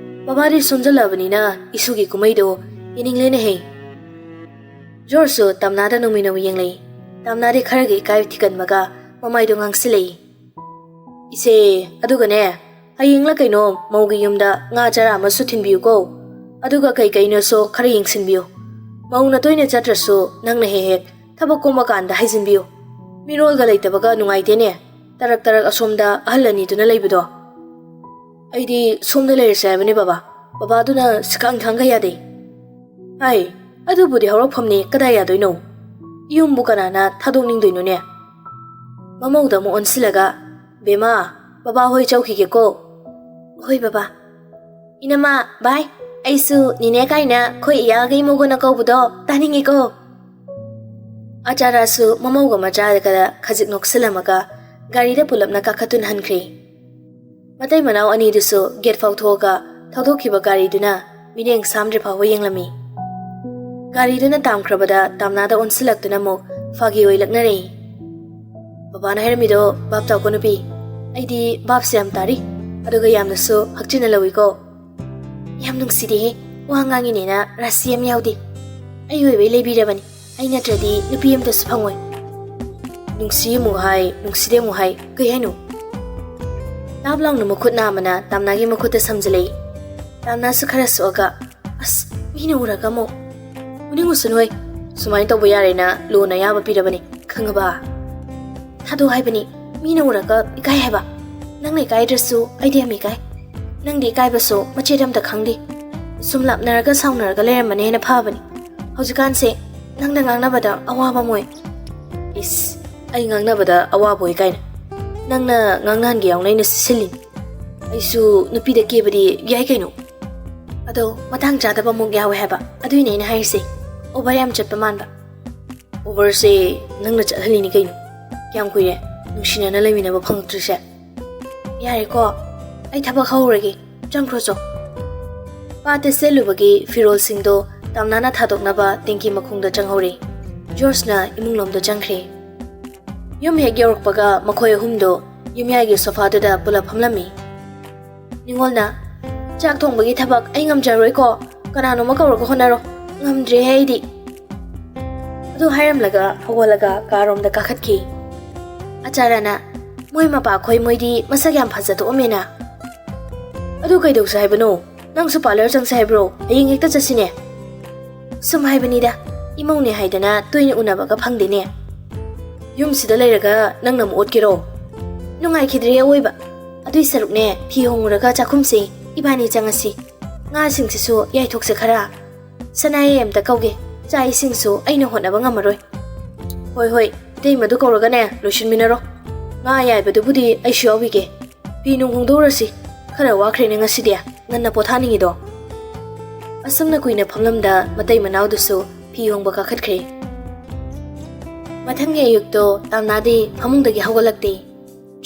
ꯕꯕꯥꯗꯤ ꯁꯣꯟꯖꯜꯂꯕꯅꯤꯅ ꯏꯁꯨꯒꯤ ꯀꯨꯝꯍꯩꯗꯣ ꯌꯦꯡꯅꯤꯡꯂꯦꯅꯦꯍꯦ꯫" ꯖꯣꯔꯖꯁꯨ ꯇꯝꯅꯥꯗ ꯅꯣꯡꯃꯩ ꯅꯣꯡꯃꯩ ꯌꯦꯡꯂꯛꯏ꯫ ꯇꯝꯅꯥꯗꯤ ꯈꯔꯒ ꯏꯀꯥꯏ ꯊꯤꯒꯟꯕꯒ ꯃꯃꯥꯏꯗꯣ ꯉꯥꯡꯁꯤꯜꯂꯛꯏ꯫ "ꯏꯆꯦ, ꯑꯗꯨꯒꯅꯦ, ꯍꯌꯦꯡꯂ ꯀꯩꯅꯣ ꯃꯧꯒꯤ ꯌꯨꯝꯗ ꯉꯥ ꯆꯔꯥ ꯑꯃꯁꯨ ꯊꯤꯟꯕꯤꯌꯨꯀꯣ꯫ ꯑꯗꯨꯒ ꯀꯩ ꯀꯩꯅꯣꯁꯨ ꯈꯔ ꯌꯦꯡꯁꯤꯟꯕꯤꯌꯨ꯫ ꯃꯧꯅ ꯇꯣꯏꯅ ꯆꯠꯇ꯭ꯔꯁꯨ ꯅꯪꯅ ꯍꯦꯛ ꯍꯦꯛ ꯊꯕꯛ ꯀꯣꯝꯕ ꯀꯥꯟꯗ ꯍꯥꯏꯖꯤꯟꯕꯤꯌꯨ꯫ ꯃꯤꯔꯣꯜꯒ ꯂꯩꯇꯕꯒ ꯅꯨꯡꯉꯥꯏꯇꯦꯅꯦ꯫ ꯇꯔꯛ ꯇꯔꯛ ꯑꯁꯣꯝꯗ ꯑꯍꯜ ꯑꯅꯤꯗꯨꯅ ꯂꯩꯕꯗꯣ꯫" "ꯑꯩꯗꯤ ꯁꯣꯝꯗ ꯂꯩꯔꯁꯦ ꯍꯥꯏꯕꯅꯦ ꯕꯕꯥ꯫ ꯕꯕꯥꯗꯨꯅ ꯁꯤꯈꯥꯡ ꯈꯥꯡꯒ ꯌꯥꯗꯦ꯫" "ꯍꯥꯏ, ꯑꯗꯨꯕꯨꯗꯤ ꯍꯧꯔꯛꯐꯝꯅꯦ, ꯀꯗꯥꯏ ꯌꯥꯗꯣꯏꯅꯣ? ꯌꯨꯝꯕꯨ ꯀꯅꯥꯅ ꯊꯥꯗꯣꯛꯅꯤꯡꯗꯣꯏꯅꯣꯅꯦ?" ꯃꯃꯧꯗ ꯑꯃꯨꯛ ꯑꯣꯟꯁꯤꯜꯂꯒ, "ꯕꯦꯝꯃ, ꯕꯕꯥ ꯍꯣꯏ ꯆꯧꯈꯤꯒꯦꯀꯣ꯫" "ꯍꯣꯏ ꯕꯕꯥ꯫" "ꯏꯅꯝꯃ, ꯚꯥꯏ, ꯑꯩꯁꯨ ꯅꯤꯅꯦ ꯀꯥꯏꯅ ꯑꯩꯈꯣꯏ ꯏꯌꯥꯒ ꯏꯃꯧꯒꯅ ꯀꯧꯕꯗꯣ ꯇꯥꯅꯤꯡꯉꯤꯀꯣ꯫" ꯑꯆꯥꯔꯥꯁꯨ ꯃꯃꯧꯒ ꯃꯆꯥꯒꯗ ꯈꯖꯤꯛ ꯅꯣꯛꯁꯤꯜꯂꯝꯃꯒ ꯒꯥꯔꯤꯗ ꯄꯨꯂꯞꯅ ꯀꯥꯈꯠꯇꯨꯅ ꯍꯟꯈ꯭ꯔꯦ꯫ ꯃꯇꯩ ꯃꯅꯥꯎ ꯑꯅꯤꯗꯨꯁꯨ ꯒꯦꯠ ꯐꯥꯎ ꯊꯣꯛꯑꯒ ꯊꯧꯗꯣꯛꯈꯤꯕ ꯒꯥꯔꯤꯗꯨꯅ ꯃꯤꯠꯌꯦꯡ ꯁꯥꯝꯗ꯭ꯔꯤ ꯐꯥꯎꯕ ꯌꯦꯡꯂꯝꯃꯤ꯫ ꯒꯥꯔꯤꯗꯨꯅ ꯇꯥꯝꯈ꯭ꯔꯕꯗ ꯇꯥꯝꯅꯥꯗ ꯑꯣꯟꯁꯤꯜꯂꯛꯇꯨꯅ ꯑꯃꯨꯛ ꯐꯥꯒꯤ ꯑꯣꯏꯂꯛꯅꯔꯦ꯫ "ꯕꯕꯥꯅ ꯍꯥꯏꯔꯝꯃꯤꯗꯣ ꯚꯥꯞ ꯇꯥꯎꯀꯣ ꯅꯨꯄꯤ꯫ ꯑꯩꯗꯤ ꯚꯥꯞꯁꯦ ꯌꯥꯝ ꯇꯥꯔꯤ, ꯑꯗꯨꯒ ꯌꯥꯝꯅꯁꯨ ꯍꯛꯆꯤꯟꯅ ꯂꯧꯏꯀꯣ꯫" "ꯌꯥꯝ ꯅꯨꯡꯁꯤꯗꯦꯍꯦ, ꯋꯥ ꯉꯥꯡꯉꯤꯅꯦꯅ ꯔꯥꯁꯤ ꯑꯃ ꯌꯥꯎꯗꯦ꯫ ꯑꯩ ꯑꯣꯏꯕꯩ ꯂꯩꯕꯤꯔꯕꯅꯤ, ꯑꯩ ꯅꯠꯇ꯭ꯔꯗꯤ ꯅꯨꯄꯤ ꯑꯃꯇꯁꯨ ꯐꯪꯉꯣꯏ꯫" ꯅꯨꯡꯁꯤ ꯑꯃꯨꯛ ꯍꯥꯏ, ꯅꯨꯡꯁꯤꯗꯦ ꯑꯃꯨꯛ ꯍꯥꯏ, ꯀꯩ ꯍꯥꯏꯅꯣ? ꯇꯥꯞ ꯂꯥꯎꯅ ꯃꯈꯨꯠ ꯅꯥꯝꯃꯅ ꯇꯥꯝꯅꯥꯒꯤ ꯃꯈꯨꯠꯇ ꯁꯝꯖꯤꯜꯂꯛꯏ꯫ ꯇꯥꯝꯅꯥꯁꯨ ꯈꯔ ꯁꯣꯛꯑꯒ, "ꯑꯁ, ꯃꯤꯅ ꯎꯔꯒ ꯑꯃꯨꯛ꯫ ꯎꯅꯤꯡꯉꯨꯁꯅꯨꯍꯣꯏ, ꯁꯨꯃꯥꯏꯅ ꯇꯧꯕ ꯌꯥꯔꯦꯅ ꯂꯣꯅ ꯑꯌꯥꯕ ꯄꯤꯔꯕꯅꯤ, ꯈꯪꯉꯕ?" "ꯊꯥꯗꯣꯛ ꯍꯥꯏꯕꯅꯤ, ꯃꯤꯅ ꯎꯔꯒ ꯏꯀꯥꯏ ꯍꯥꯏꯕ꯫ ꯅꯪꯅ ꯏꯀꯥꯏꯗ꯭ꯔꯁꯨ ꯑꯩꯗꯤ ꯌꯥꯝ ꯏꯀꯥꯏ꯫ ꯅꯪꯗꯤ ꯏꯀꯥꯏꯕꯁꯨ ꯃꯆꯦꯠ ꯑꯝꯇ ꯈꯪꯗꯦ꯫ ꯁꯨꯝ ꯂꯥꯞꯅꯔꯒ ꯁꯥꯎꯅꯔꯒ ꯂꯩꯔꯝꯕꯅ ꯍꯦꯟꯅ ꯐꯕꯅꯤ꯫ ꯍꯧꯖꯤꯛꯀꯥꯟꯁꯦ ꯅꯪꯅ ꯉꯥꯡꯅꯕꯗ ꯑꯋꯥꯕ ꯑꯃ ꯑꯣꯏ꯫" "ꯏꯁ, ꯑꯩ ꯉꯥꯡꯅꯕꯗ ꯑꯋꯥꯕ ꯑꯣꯏ ꯀꯥꯏꯅ꯫ ꯅꯪꯅ ꯉꯥꯡꯅꯍꯟꯒꯦ ꯌꯥꯎꯅ ꯑꯩꯅ ꯁꯤꯜꯂꯤꯅꯤ꯫ ꯑꯩꯁꯨ ꯅꯨꯄꯤꯗ ꯀꯦꯕꯗꯤ ꯌꯥꯏ ꯀꯩꯅꯣ꯫ ꯑꯗꯣ ꯃꯇꯥꯡ ꯆꯥꯗꯕ ꯑꯃꯨꯛ ꯌꯥꯎꯋꯦ ꯍꯥꯏꯕ, ꯑꯗꯨꯏꯅꯦ ꯑꯩꯅ ꯍꯥꯏꯔꯤꯁꯦ꯫ ꯑꯣꯚꯔ ꯌꯥꯝ ꯆꯠꯄ ꯃꯥꯟꯕ꯫" "ꯑꯣꯚꯔꯁꯦ ꯅꯪꯅ ꯆꯠꯍꯜꯂꯤꯅꯤ ꯀꯩꯅꯣ꯫ ꯀꯌꯥꯝ ꯀꯨꯏꯔꯦ ꯅꯨꯡꯁꯤꯅꯅ ꯂꯩꯃꯤꯟꯅꯕ ꯐꯪꯉꯛꯇ꯭ꯔꯤꯁꯦ?" "ꯌꯥꯔꯦꯀꯣ, ꯑꯩ ꯊꯕꯛ ꯍꯧꯔꯒꯦ, ꯆꯪꯈ꯭ꯔꯣ ꯆꯣ꯫" ꯄꯥꯠꯇ ꯁꯦꯠꯂꯨꯕꯒꯤ ꯐꯤꯔꯣꯜꯁꯤꯡꯗꯣ ꯇꯥꯝꯅꯥꯅ ꯊꯥꯗꯣꯛꯅꯕ ꯇꯦꯡꯀꯤ ꯃꯈꯣꯡꯗ ꯆꯪꯍꯧꯔꯦ꯫ ꯖꯣꯔꯖꯅ ꯏꯃꯨꯡ ꯂꯣꯝꯗ ꯆꯪꯈ꯭ꯔꯦ꯫ ꯌꯨꯝ ꯍꯦꯛ ꯌꯧꯔꯛꯄꯒ ꯃꯈꯣꯏ ꯑꯍꯨꯝꯗꯣ ꯌꯨꯝꯌꯥꯏꯒꯤ ꯁꯣꯐꯥꯗꯨꯗ ꯄꯨꯂꯞ ꯐꯝꯂꯝꯃꯤ꯫ ꯅꯤꯉꯣꯜꯅ, "ꯆꯥꯛ ꯊꯣꯡꯕꯒꯤ ꯊꯕꯛ ꯑꯩ ꯉꯝꯖꯔꯣꯏꯀꯣ, ꯀꯅꯥꯅꯣꯃ ꯀꯧꯔꯒ ꯍꯣꯠꯅꯔꯣ, ꯉꯝꯗ꯭ꯔꯦꯍꯦ ꯑꯩꯗꯤ꯫" ꯑꯗꯨ ꯍꯥꯏꯔꯝꯂꯒ ꯍꯧꯒꯠꯂꯒ ꯀꯥꯔꯣꯝꯗ ꯀꯥꯈꯠꯈꯤ꯫ ꯑꯆꯥꯔꯅ, "ꯃꯣꯏ ꯃꯄꯥꯈꯣꯏ ꯃꯣꯏꯗꯤ ꯃꯁꯛ ꯌꯥꯝ ꯐꯖꯊꯣꯛꯑꯝꯃꯦꯅ꯫ ꯑꯗꯨ ꯀꯩꯗꯧꯁꯦ ꯍꯥꯏꯕꯅꯣ? ꯅꯪꯁꯨ ꯄꯥꯔꯂꯔ ꯆꯪꯁꯦ ꯍꯥꯏꯕ꯭ꯔꯣ? ꯍꯌꯦꯡ ꯍꯦꯛꯇ ꯆꯠꯁꯤꯅꯦ꯫" "ꯁꯨꯝ ꯍꯥꯏꯕꯅꯤꯗ, ꯏꯃꯧꯅꯦ ꯍꯥꯏꯗꯅ ꯇꯣꯏꯅ ꯎꯅꯕꯒ ꯐꯪꯗꯦꯅꯦ꯫ ꯌꯨꯝꯁꯤꯗ ꯂꯩꯔꯒ ꯅꯪꯅ ꯑꯃꯨꯛ ꯑꯣꯠꯀꯦꯔꯣ?" "ꯅꯨꯡꯉꯥꯏꯈꯤꯗ꯭ꯔꯦ ꯑꯋꯣꯏꯕ꯫ ꯑꯗꯨꯏ ꯁꯔꯨꯛꯅꯦ, ꯐꯤ ꯍꯣꯡꯉꯨꯔꯒ ꯆꯥꯛꯈꯨꯝꯁꯦ ꯏꯕꯥꯅꯤ ꯆꯪꯉꯁꯤ꯫ ꯉꯥꯁꯤꯡꯁꯤꯁꯨ ꯌꯥꯏꯊꯣꯛꯁꯦ ꯈꯔ꯫ ꯁꯅꯥꯌꯦ ꯑꯝꯇ ꯀꯧꯒꯦ, ꯆꯥꯛ ꯏꯁꯤꯡꯁꯨ ꯑꯩꯅ ꯍꯣꯠꯅꯕ ꯉꯝꯃꯔꯣꯏ꯫" "ꯍꯣꯏ, ꯍꯣꯏ, ꯏꯇꯩꯃꯗꯨ ꯀꯧꯔꯒꯅꯦ, ꯂꯣꯏꯁꯤꯟꯃꯤꯟꯅꯔꯣ꯫ ꯉꯥ ꯌꯥꯏꯕꯗꯨꯕꯨꯗꯤ ꯑꯩꯁꯨ ꯌꯥꯎꯕꯤꯒꯦ꯫ ꯐꯤ ꯅꯨꯡ ꯍꯣꯡꯗꯣꯛꯎꯔꯁꯤ꯫ ꯈꯔ ꯋꯥꯈ꯭ꯔꯦꯅꯦ ꯉꯁꯤꯗꯤ, ꯉꯟꯅ ꯄꯣꯊꯥꯅꯤꯡꯉꯤꯗꯣ꯫" ꯑꯁꯨꯝꯅ ꯀꯨꯏꯅ ꯐꯝꯂꯝꯗ ꯃꯇꯩ ꯃꯅꯥꯎꯗꯨꯁꯨ ꯐꯤ ꯍꯣꯡꯕ ꯀꯥꯈꯠꯈ꯭ꯔꯦ꯫ ꯃꯊꯪꯒꯤ ꯑꯌꯨꯛꯇꯣ ꯇꯥꯝꯅꯥꯗꯤ ꯐꯃꯨꯡꯗꯒꯤ ꯍꯧꯒꯠꯂꯛꯇꯦ꯫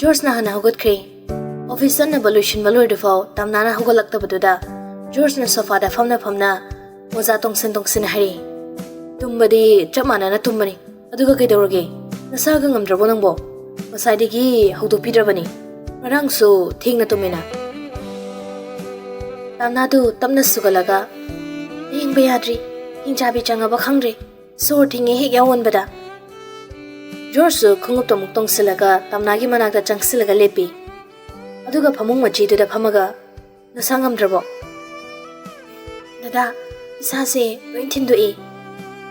ꯖꯣꯔꯖꯅ ꯍꯥꯟꯅ ꯍꯧꯒꯠꯈ꯭ꯔꯦ꯫ ꯑꯣꯐꯤꯁ ꯆꯠꯅꯕ ꯂꯣꯏꯁꯤꯟꯕ ꯂꯣꯏꯗ꯭ꯔꯤꯐꯥꯎ ꯇꯥꯝꯅꯥꯅ ꯍꯧꯒꯠꯂꯛꯇꯕꯗꯨꯗ ꯖꯣꯔꯖꯅ ꯁꯣꯐꯥꯗ ꯐꯝꯅ ꯐꯝꯅ ꯃꯣꯖꯥ ꯇꯣꯡꯁꯤꯟ ꯇꯣꯡꯁꯤꯟ ꯍꯥꯏꯔꯛꯏ, "ꯇꯨꯝꯕꯗꯤ ꯆꯞ ꯃꯥꯟꯅꯅ ꯇꯨꯝꯕꯅꯤ, ꯑꯗꯨꯒ ꯀꯩꯗꯧꯔꯒꯦ? ꯅꯁꯥꯒ ꯉꯝꯗ꯭ꯔꯕꯣ ꯅꯪꯕꯣ? ꯉꯁꯥꯏꯗꯒꯤ ꯍꯧꯗꯣꯛꯄꯤꯗ꯭ꯔꯕꯅꯤ꯫ ꯉꯔꯥꯡꯁꯨ ꯊꯦꯡꯅ ꯇꯨꯝꯃꯤꯅ꯫" ꯇꯥꯝꯅꯥꯗꯨ ꯇꯞꯅ ꯁꯨꯒꯠꯂꯒ, "ꯂꯦꯡꯕ ꯌꯥꯗ꯭ꯔꯤ, ꯍꯤꯡꯆꯥꯕꯤ ꯆꯪꯉꯕ ꯈꯪꯗ꯭ꯔꯦ, ꯁꯣꯔ ꯊꯤꯡꯉꯦ ꯍꯦꯛ ꯌꯥꯎ ꯑꯣꯟꯕꯗ꯫" ꯖꯣꯔꯖꯁꯨ ꯈꯣꯡꯎꯞꯇꯣ ꯑꯃꯨꯛ ꯇꯣꯡꯁꯤꯜꯂꯒ ꯇꯥꯝꯅꯥꯒꯤ ꯃꯅꯥꯛꯇ ꯆꯪꯁꯤꯜꯂꯒ ꯂꯦꯞꯄꯤ꯫ ꯑꯗꯨꯒ ꯐꯃꯨꯡ ꯃꯆꯤꯗꯨꯗ ꯐꯝꯃꯒ, "ꯅꯁꯥ ꯉꯝꯗ꯭ꯔꯕꯣ?" "ꯗꯗꯥ, ꯏꯁꯥꯁꯦ ꯂꯣꯏ ꯊꯤꯟꯗꯣꯛꯏ꯫"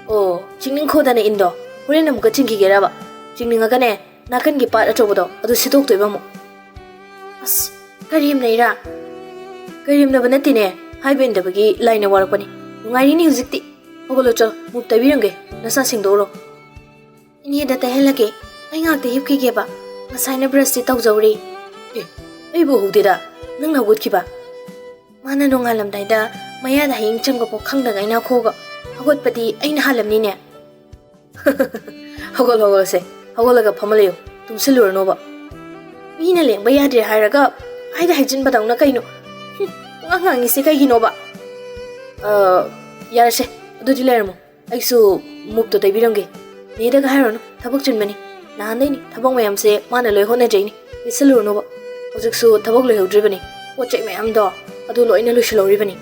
"ꯑꯣ, ꯆꯤꯡꯅꯤꯡꯈꯣꯗꯅ ꯏꯟꯗꯣ, ꯍꯣꯔꯦꯟ ꯑꯃꯨꯛꯀ ꯆꯤꯡꯈꯤꯒꯦꯔꯕ? ꯆꯤꯡꯅꯤꯡꯉꯒꯅꯦ, ꯅꯥꯀꯟꯒꯤ ꯄꯥꯠ ꯑꯆꯧꯕꯗꯣ ꯑꯗꯨ ꯁꯤꯠꯇꯣꯛꯇꯣꯏꯕ ꯑꯃꯨꯛ꯫" "ꯑꯁ, ꯀꯔꯦꯝꯅꯩꯔꯥ?" "ꯀꯔꯦꯝꯅꯕ ꯅꯠꯇꯦꯅꯦ, ꯍꯥꯏꯕ ꯏꯟꯗꯕꯒꯤ ꯂꯥꯏꯅ ꯋꯥꯔꯛꯄꯅꯤ꯫ ꯅꯨꯡꯉꯥꯏꯔꯤꯅꯤ ꯍꯧꯖꯤꯛꯇꯤ꯫ ꯍꯧꯒꯠꯂꯣ ꯆꯠꯂꯣ, ꯃꯨꯞ ꯇꯩꯕꯤꯔꯝꯒꯦ, ꯅꯁꯥ ꯁꯦꯡꯗꯣꯛꯎꯔꯣ꯫" "ꯏꯅꯦꯗ ꯇꯩꯍꯜꯂꯒꯦ, ꯑꯩ ꯉꯥꯛꯇ ꯍꯤꯞꯈꯤꯒꯦꯕ, ꯉꯁꯥꯏꯅ ꯕ꯭ꯔꯁꯇꯤ ꯇꯧꯖꯧꯔꯦ꯫" "ꯑꯦ, ꯑꯩꯕꯨ ꯎꯍꯧꯗꯦꯗ, ꯅꯪꯅ ꯍꯧꯒꯠꯈꯤꯕ?" "ꯃꯥꯅ ꯅꯣꯡꯉꯥꯜꯂꯝꯗꯥꯏꯗ ꯃꯌꯥꯗ ꯍꯌꯦꯡ ꯆꯪꯕꯐꯥꯎ ꯈꯪꯗꯉꯩ ꯅꯥꯈꯣꯛꯑꯒ ꯍꯧꯒꯠꯄꯗꯤ ꯑꯩꯅ ꯍꯥꯜꯂꯝꯅꯤꯅꯦ꯫" "ꯍꯧꯒꯠ, ꯍꯧꯒꯠꯂꯁꯦ, ꯍꯧꯒꯠꯂꯒ ꯐꯝꯃ ꯂꯩꯌꯨ, ꯇꯨꯝꯁꯤꯜꯂꯨꯔꯅꯣꯕ꯫" "ꯃꯤꯅ ꯂꯦꯡꯕ ꯌꯥꯗ꯭ꯔꯦ ꯍꯥꯏꯔꯒ ꯍꯥꯏꯗ ꯍꯥꯏꯖꯤꯟꯕꯗꯧꯅ ꯀꯩꯅꯣ? ꯍꯨꯝ, ꯄꯨꯡꯉꯥꯡ ꯉꯥꯡꯉꯤꯁꯦ ꯀꯩꯒꯤꯅꯣꯕ?" "ꯑ, ꯌꯥꯔꯦꯁꯦ, ꯑꯗꯨꯗꯤ ꯂꯩꯔꯝꯃꯣ, ꯑꯩꯁꯨ ꯃꯨꯞꯇꯣ ꯇꯩꯕꯤꯔꯝꯒꯦ꯫" "ꯅꯦꯗꯒ ꯍꯥꯏꯔꯨꯔꯅꯨ, ꯊꯕꯛ ꯆꯤꯟꯕꯅꯤ꯫ ꯅꯍꯥꯟꯗꯩꯅꯤ ꯊꯕꯛ ꯃꯌꯥꯝꯁꯦ ꯃꯥꯅ ꯂꯣꯏ ꯍꯣꯠꯅꯖꯩꯅꯤ꯫ ꯂꯤꯠꯁꯜꯂꯨꯔꯅꯣꯕ, ꯍꯧꯖꯤꯛꯁꯨ ꯊꯕꯛ ꯂꯣꯏꯍꯧꯗ꯭ꯔꯤꯕꯅꯤ꯫ ꯄꯣꯠ ꯆꯩ ꯃꯌꯥꯝꯗꯣ ꯑꯗꯨ ꯂꯣꯏꯅ ꯂꯣꯏꯁꯤꯜꯍꯧꯔꯤꯕꯅꯤ꯫"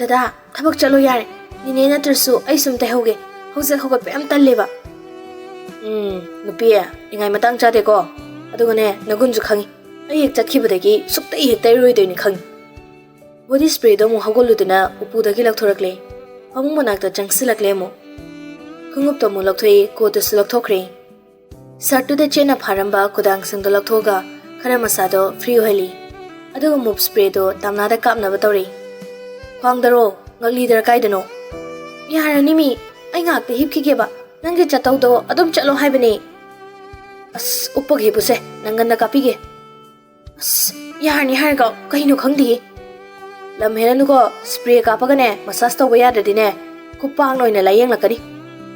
"ꯗꯗꯥ, ꯊꯕꯛ ꯆꯠꯂꯣ ꯌꯥꯔꯦ꯫ ꯅꯦꯅꯦ ꯅꯠꯇ꯭ꯔꯁꯨ ꯑꯩ ꯁꯨꯝ ꯇꯩꯍꯧꯒꯦ꯫ ꯍꯧꯖꯤꯛ ꯍꯧꯒꯠꯄ ꯌꯥꯝ ꯇꯜꯂꯦꯕ꯫" "ꯎꯝ, ꯅꯨꯄꯤ, ꯅꯤꯡꯉꯥꯏ ꯃꯇꯥꯡ ꯆꯥꯗꯦꯀꯣ꯫ ꯑꯗꯨꯒꯅꯦ, ꯅꯒꯨꯟꯁꯨ ꯈꯪꯉꯤ꯫ ꯑꯩ ꯍꯦꯛ ꯆꯠꯈꯤꯕꯗꯒꯤ ꯁꯨꯛꯇꯩ ꯍꯦꯛ ꯇꯩꯔꯣꯏꯗꯣꯏꯅꯤ ꯈꯪꯉꯤ꯫" ꯕꯣꯗꯤ ꯁ꯭ꯄ꯭ꯔꯦꯗꯣ ꯑꯃꯨꯛ ꯍꯧꯒꯠꯂꯨꯗꯨꯅ ꯎꯄꯨꯗꯒꯤ ꯂꯧꯊꯣꯔꯛꯂꯦ꯫ ꯐꯃꯨꯡ ꯃꯅꯥꯛꯇ ꯆꯪꯁꯤꯜꯂꯛꯂꯦ ꯑꯃꯨꯛ꯫ ꯈꯣꯡꯎꯞꯇꯣ ꯑꯃꯨꯛ ꯂꯧꯊꯣꯛꯏ, ꯀꯣꯠꯇꯨꯁꯨ ꯂꯧꯊꯣꯛꯈ꯭ꯔꯦ꯫ ꯁꯔꯠꯇꯨꯗ ꯆꯦꯠꯅ ꯐꯥꯔꯝꯕ ꯈꯨꯗꯥꯡꯁꯤꯡꯗꯣ ꯂꯧꯊꯣꯛꯑꯒ ꯈꯔ ꯃꯁꯥꯗꯣ ꯐ꯭ꯔꯤ ꯑꯣꯏꯍꯜꯂꯤ꯫ ꯑꯗꯨꯒ ꯃꯨꯞ ꯁ꯭ꯄ꯭ꯔꯦꯗꯣ ꯇꯝꯅꯥꯗ ꯀꯥꯞꯅꯕ ꯇꯧꯔꯤ꯫ "ꯈ꯭ꯋꯥꯡꯗꯔꯣ? ꯉꯛꯂꯤꯗꯔ ꯀꯥꯏꯗꯅꯣ?" "ꯌꯥꯔꯅꯤ ꯃꯤ, ꯑꯩ ꯉꯥꯏꯍꯥꯛꯇ ꯍꯤꯞꯈꯤꯒꯦꯕ꯫ ꯅꯪꯒꯤ ꯆꯠꯇꯧꯗꯣ ꯑꯗꯨꯝ ꯆꯠꯂꯣ ꯍꯥꯏꯕꯅꯦ꯫" "ꯑꯁ, ꯎꯞꯄꯒ ꯍꯤꯞꯄꯨꯁꯦ, ꯅꯪꯒꯟꯗ ꯀꯥꯞꯄꯤꯒꯦ꯫" "ꯑꯁ, ꯌꯥꯔꯅꯤ ꯍꯥꯏꯔꯒ ꯀꯩꯅꯣ ꯈꯪꯗꯦꯌꯦ꯫" "ꯂꯝ ꯍꯦꯜꯂꯅꯨꯀꯣ, ꯁ꯭ꯄ꯭ꯔꯦ ꯀꯥꯞꯄꯒꯅꯦ ꯃꯁꯥꯖ ꯇꯧꯕ ꯌꯥꯗ꯭ꯔꯗꯤꯅꯦ, ꯈꯨꯄꯥꯛꯅ ꯑꯣꯏꯅ ꯂꯥꯏꯌꯦꯡꯂꯛꯀꯅꯤ꯫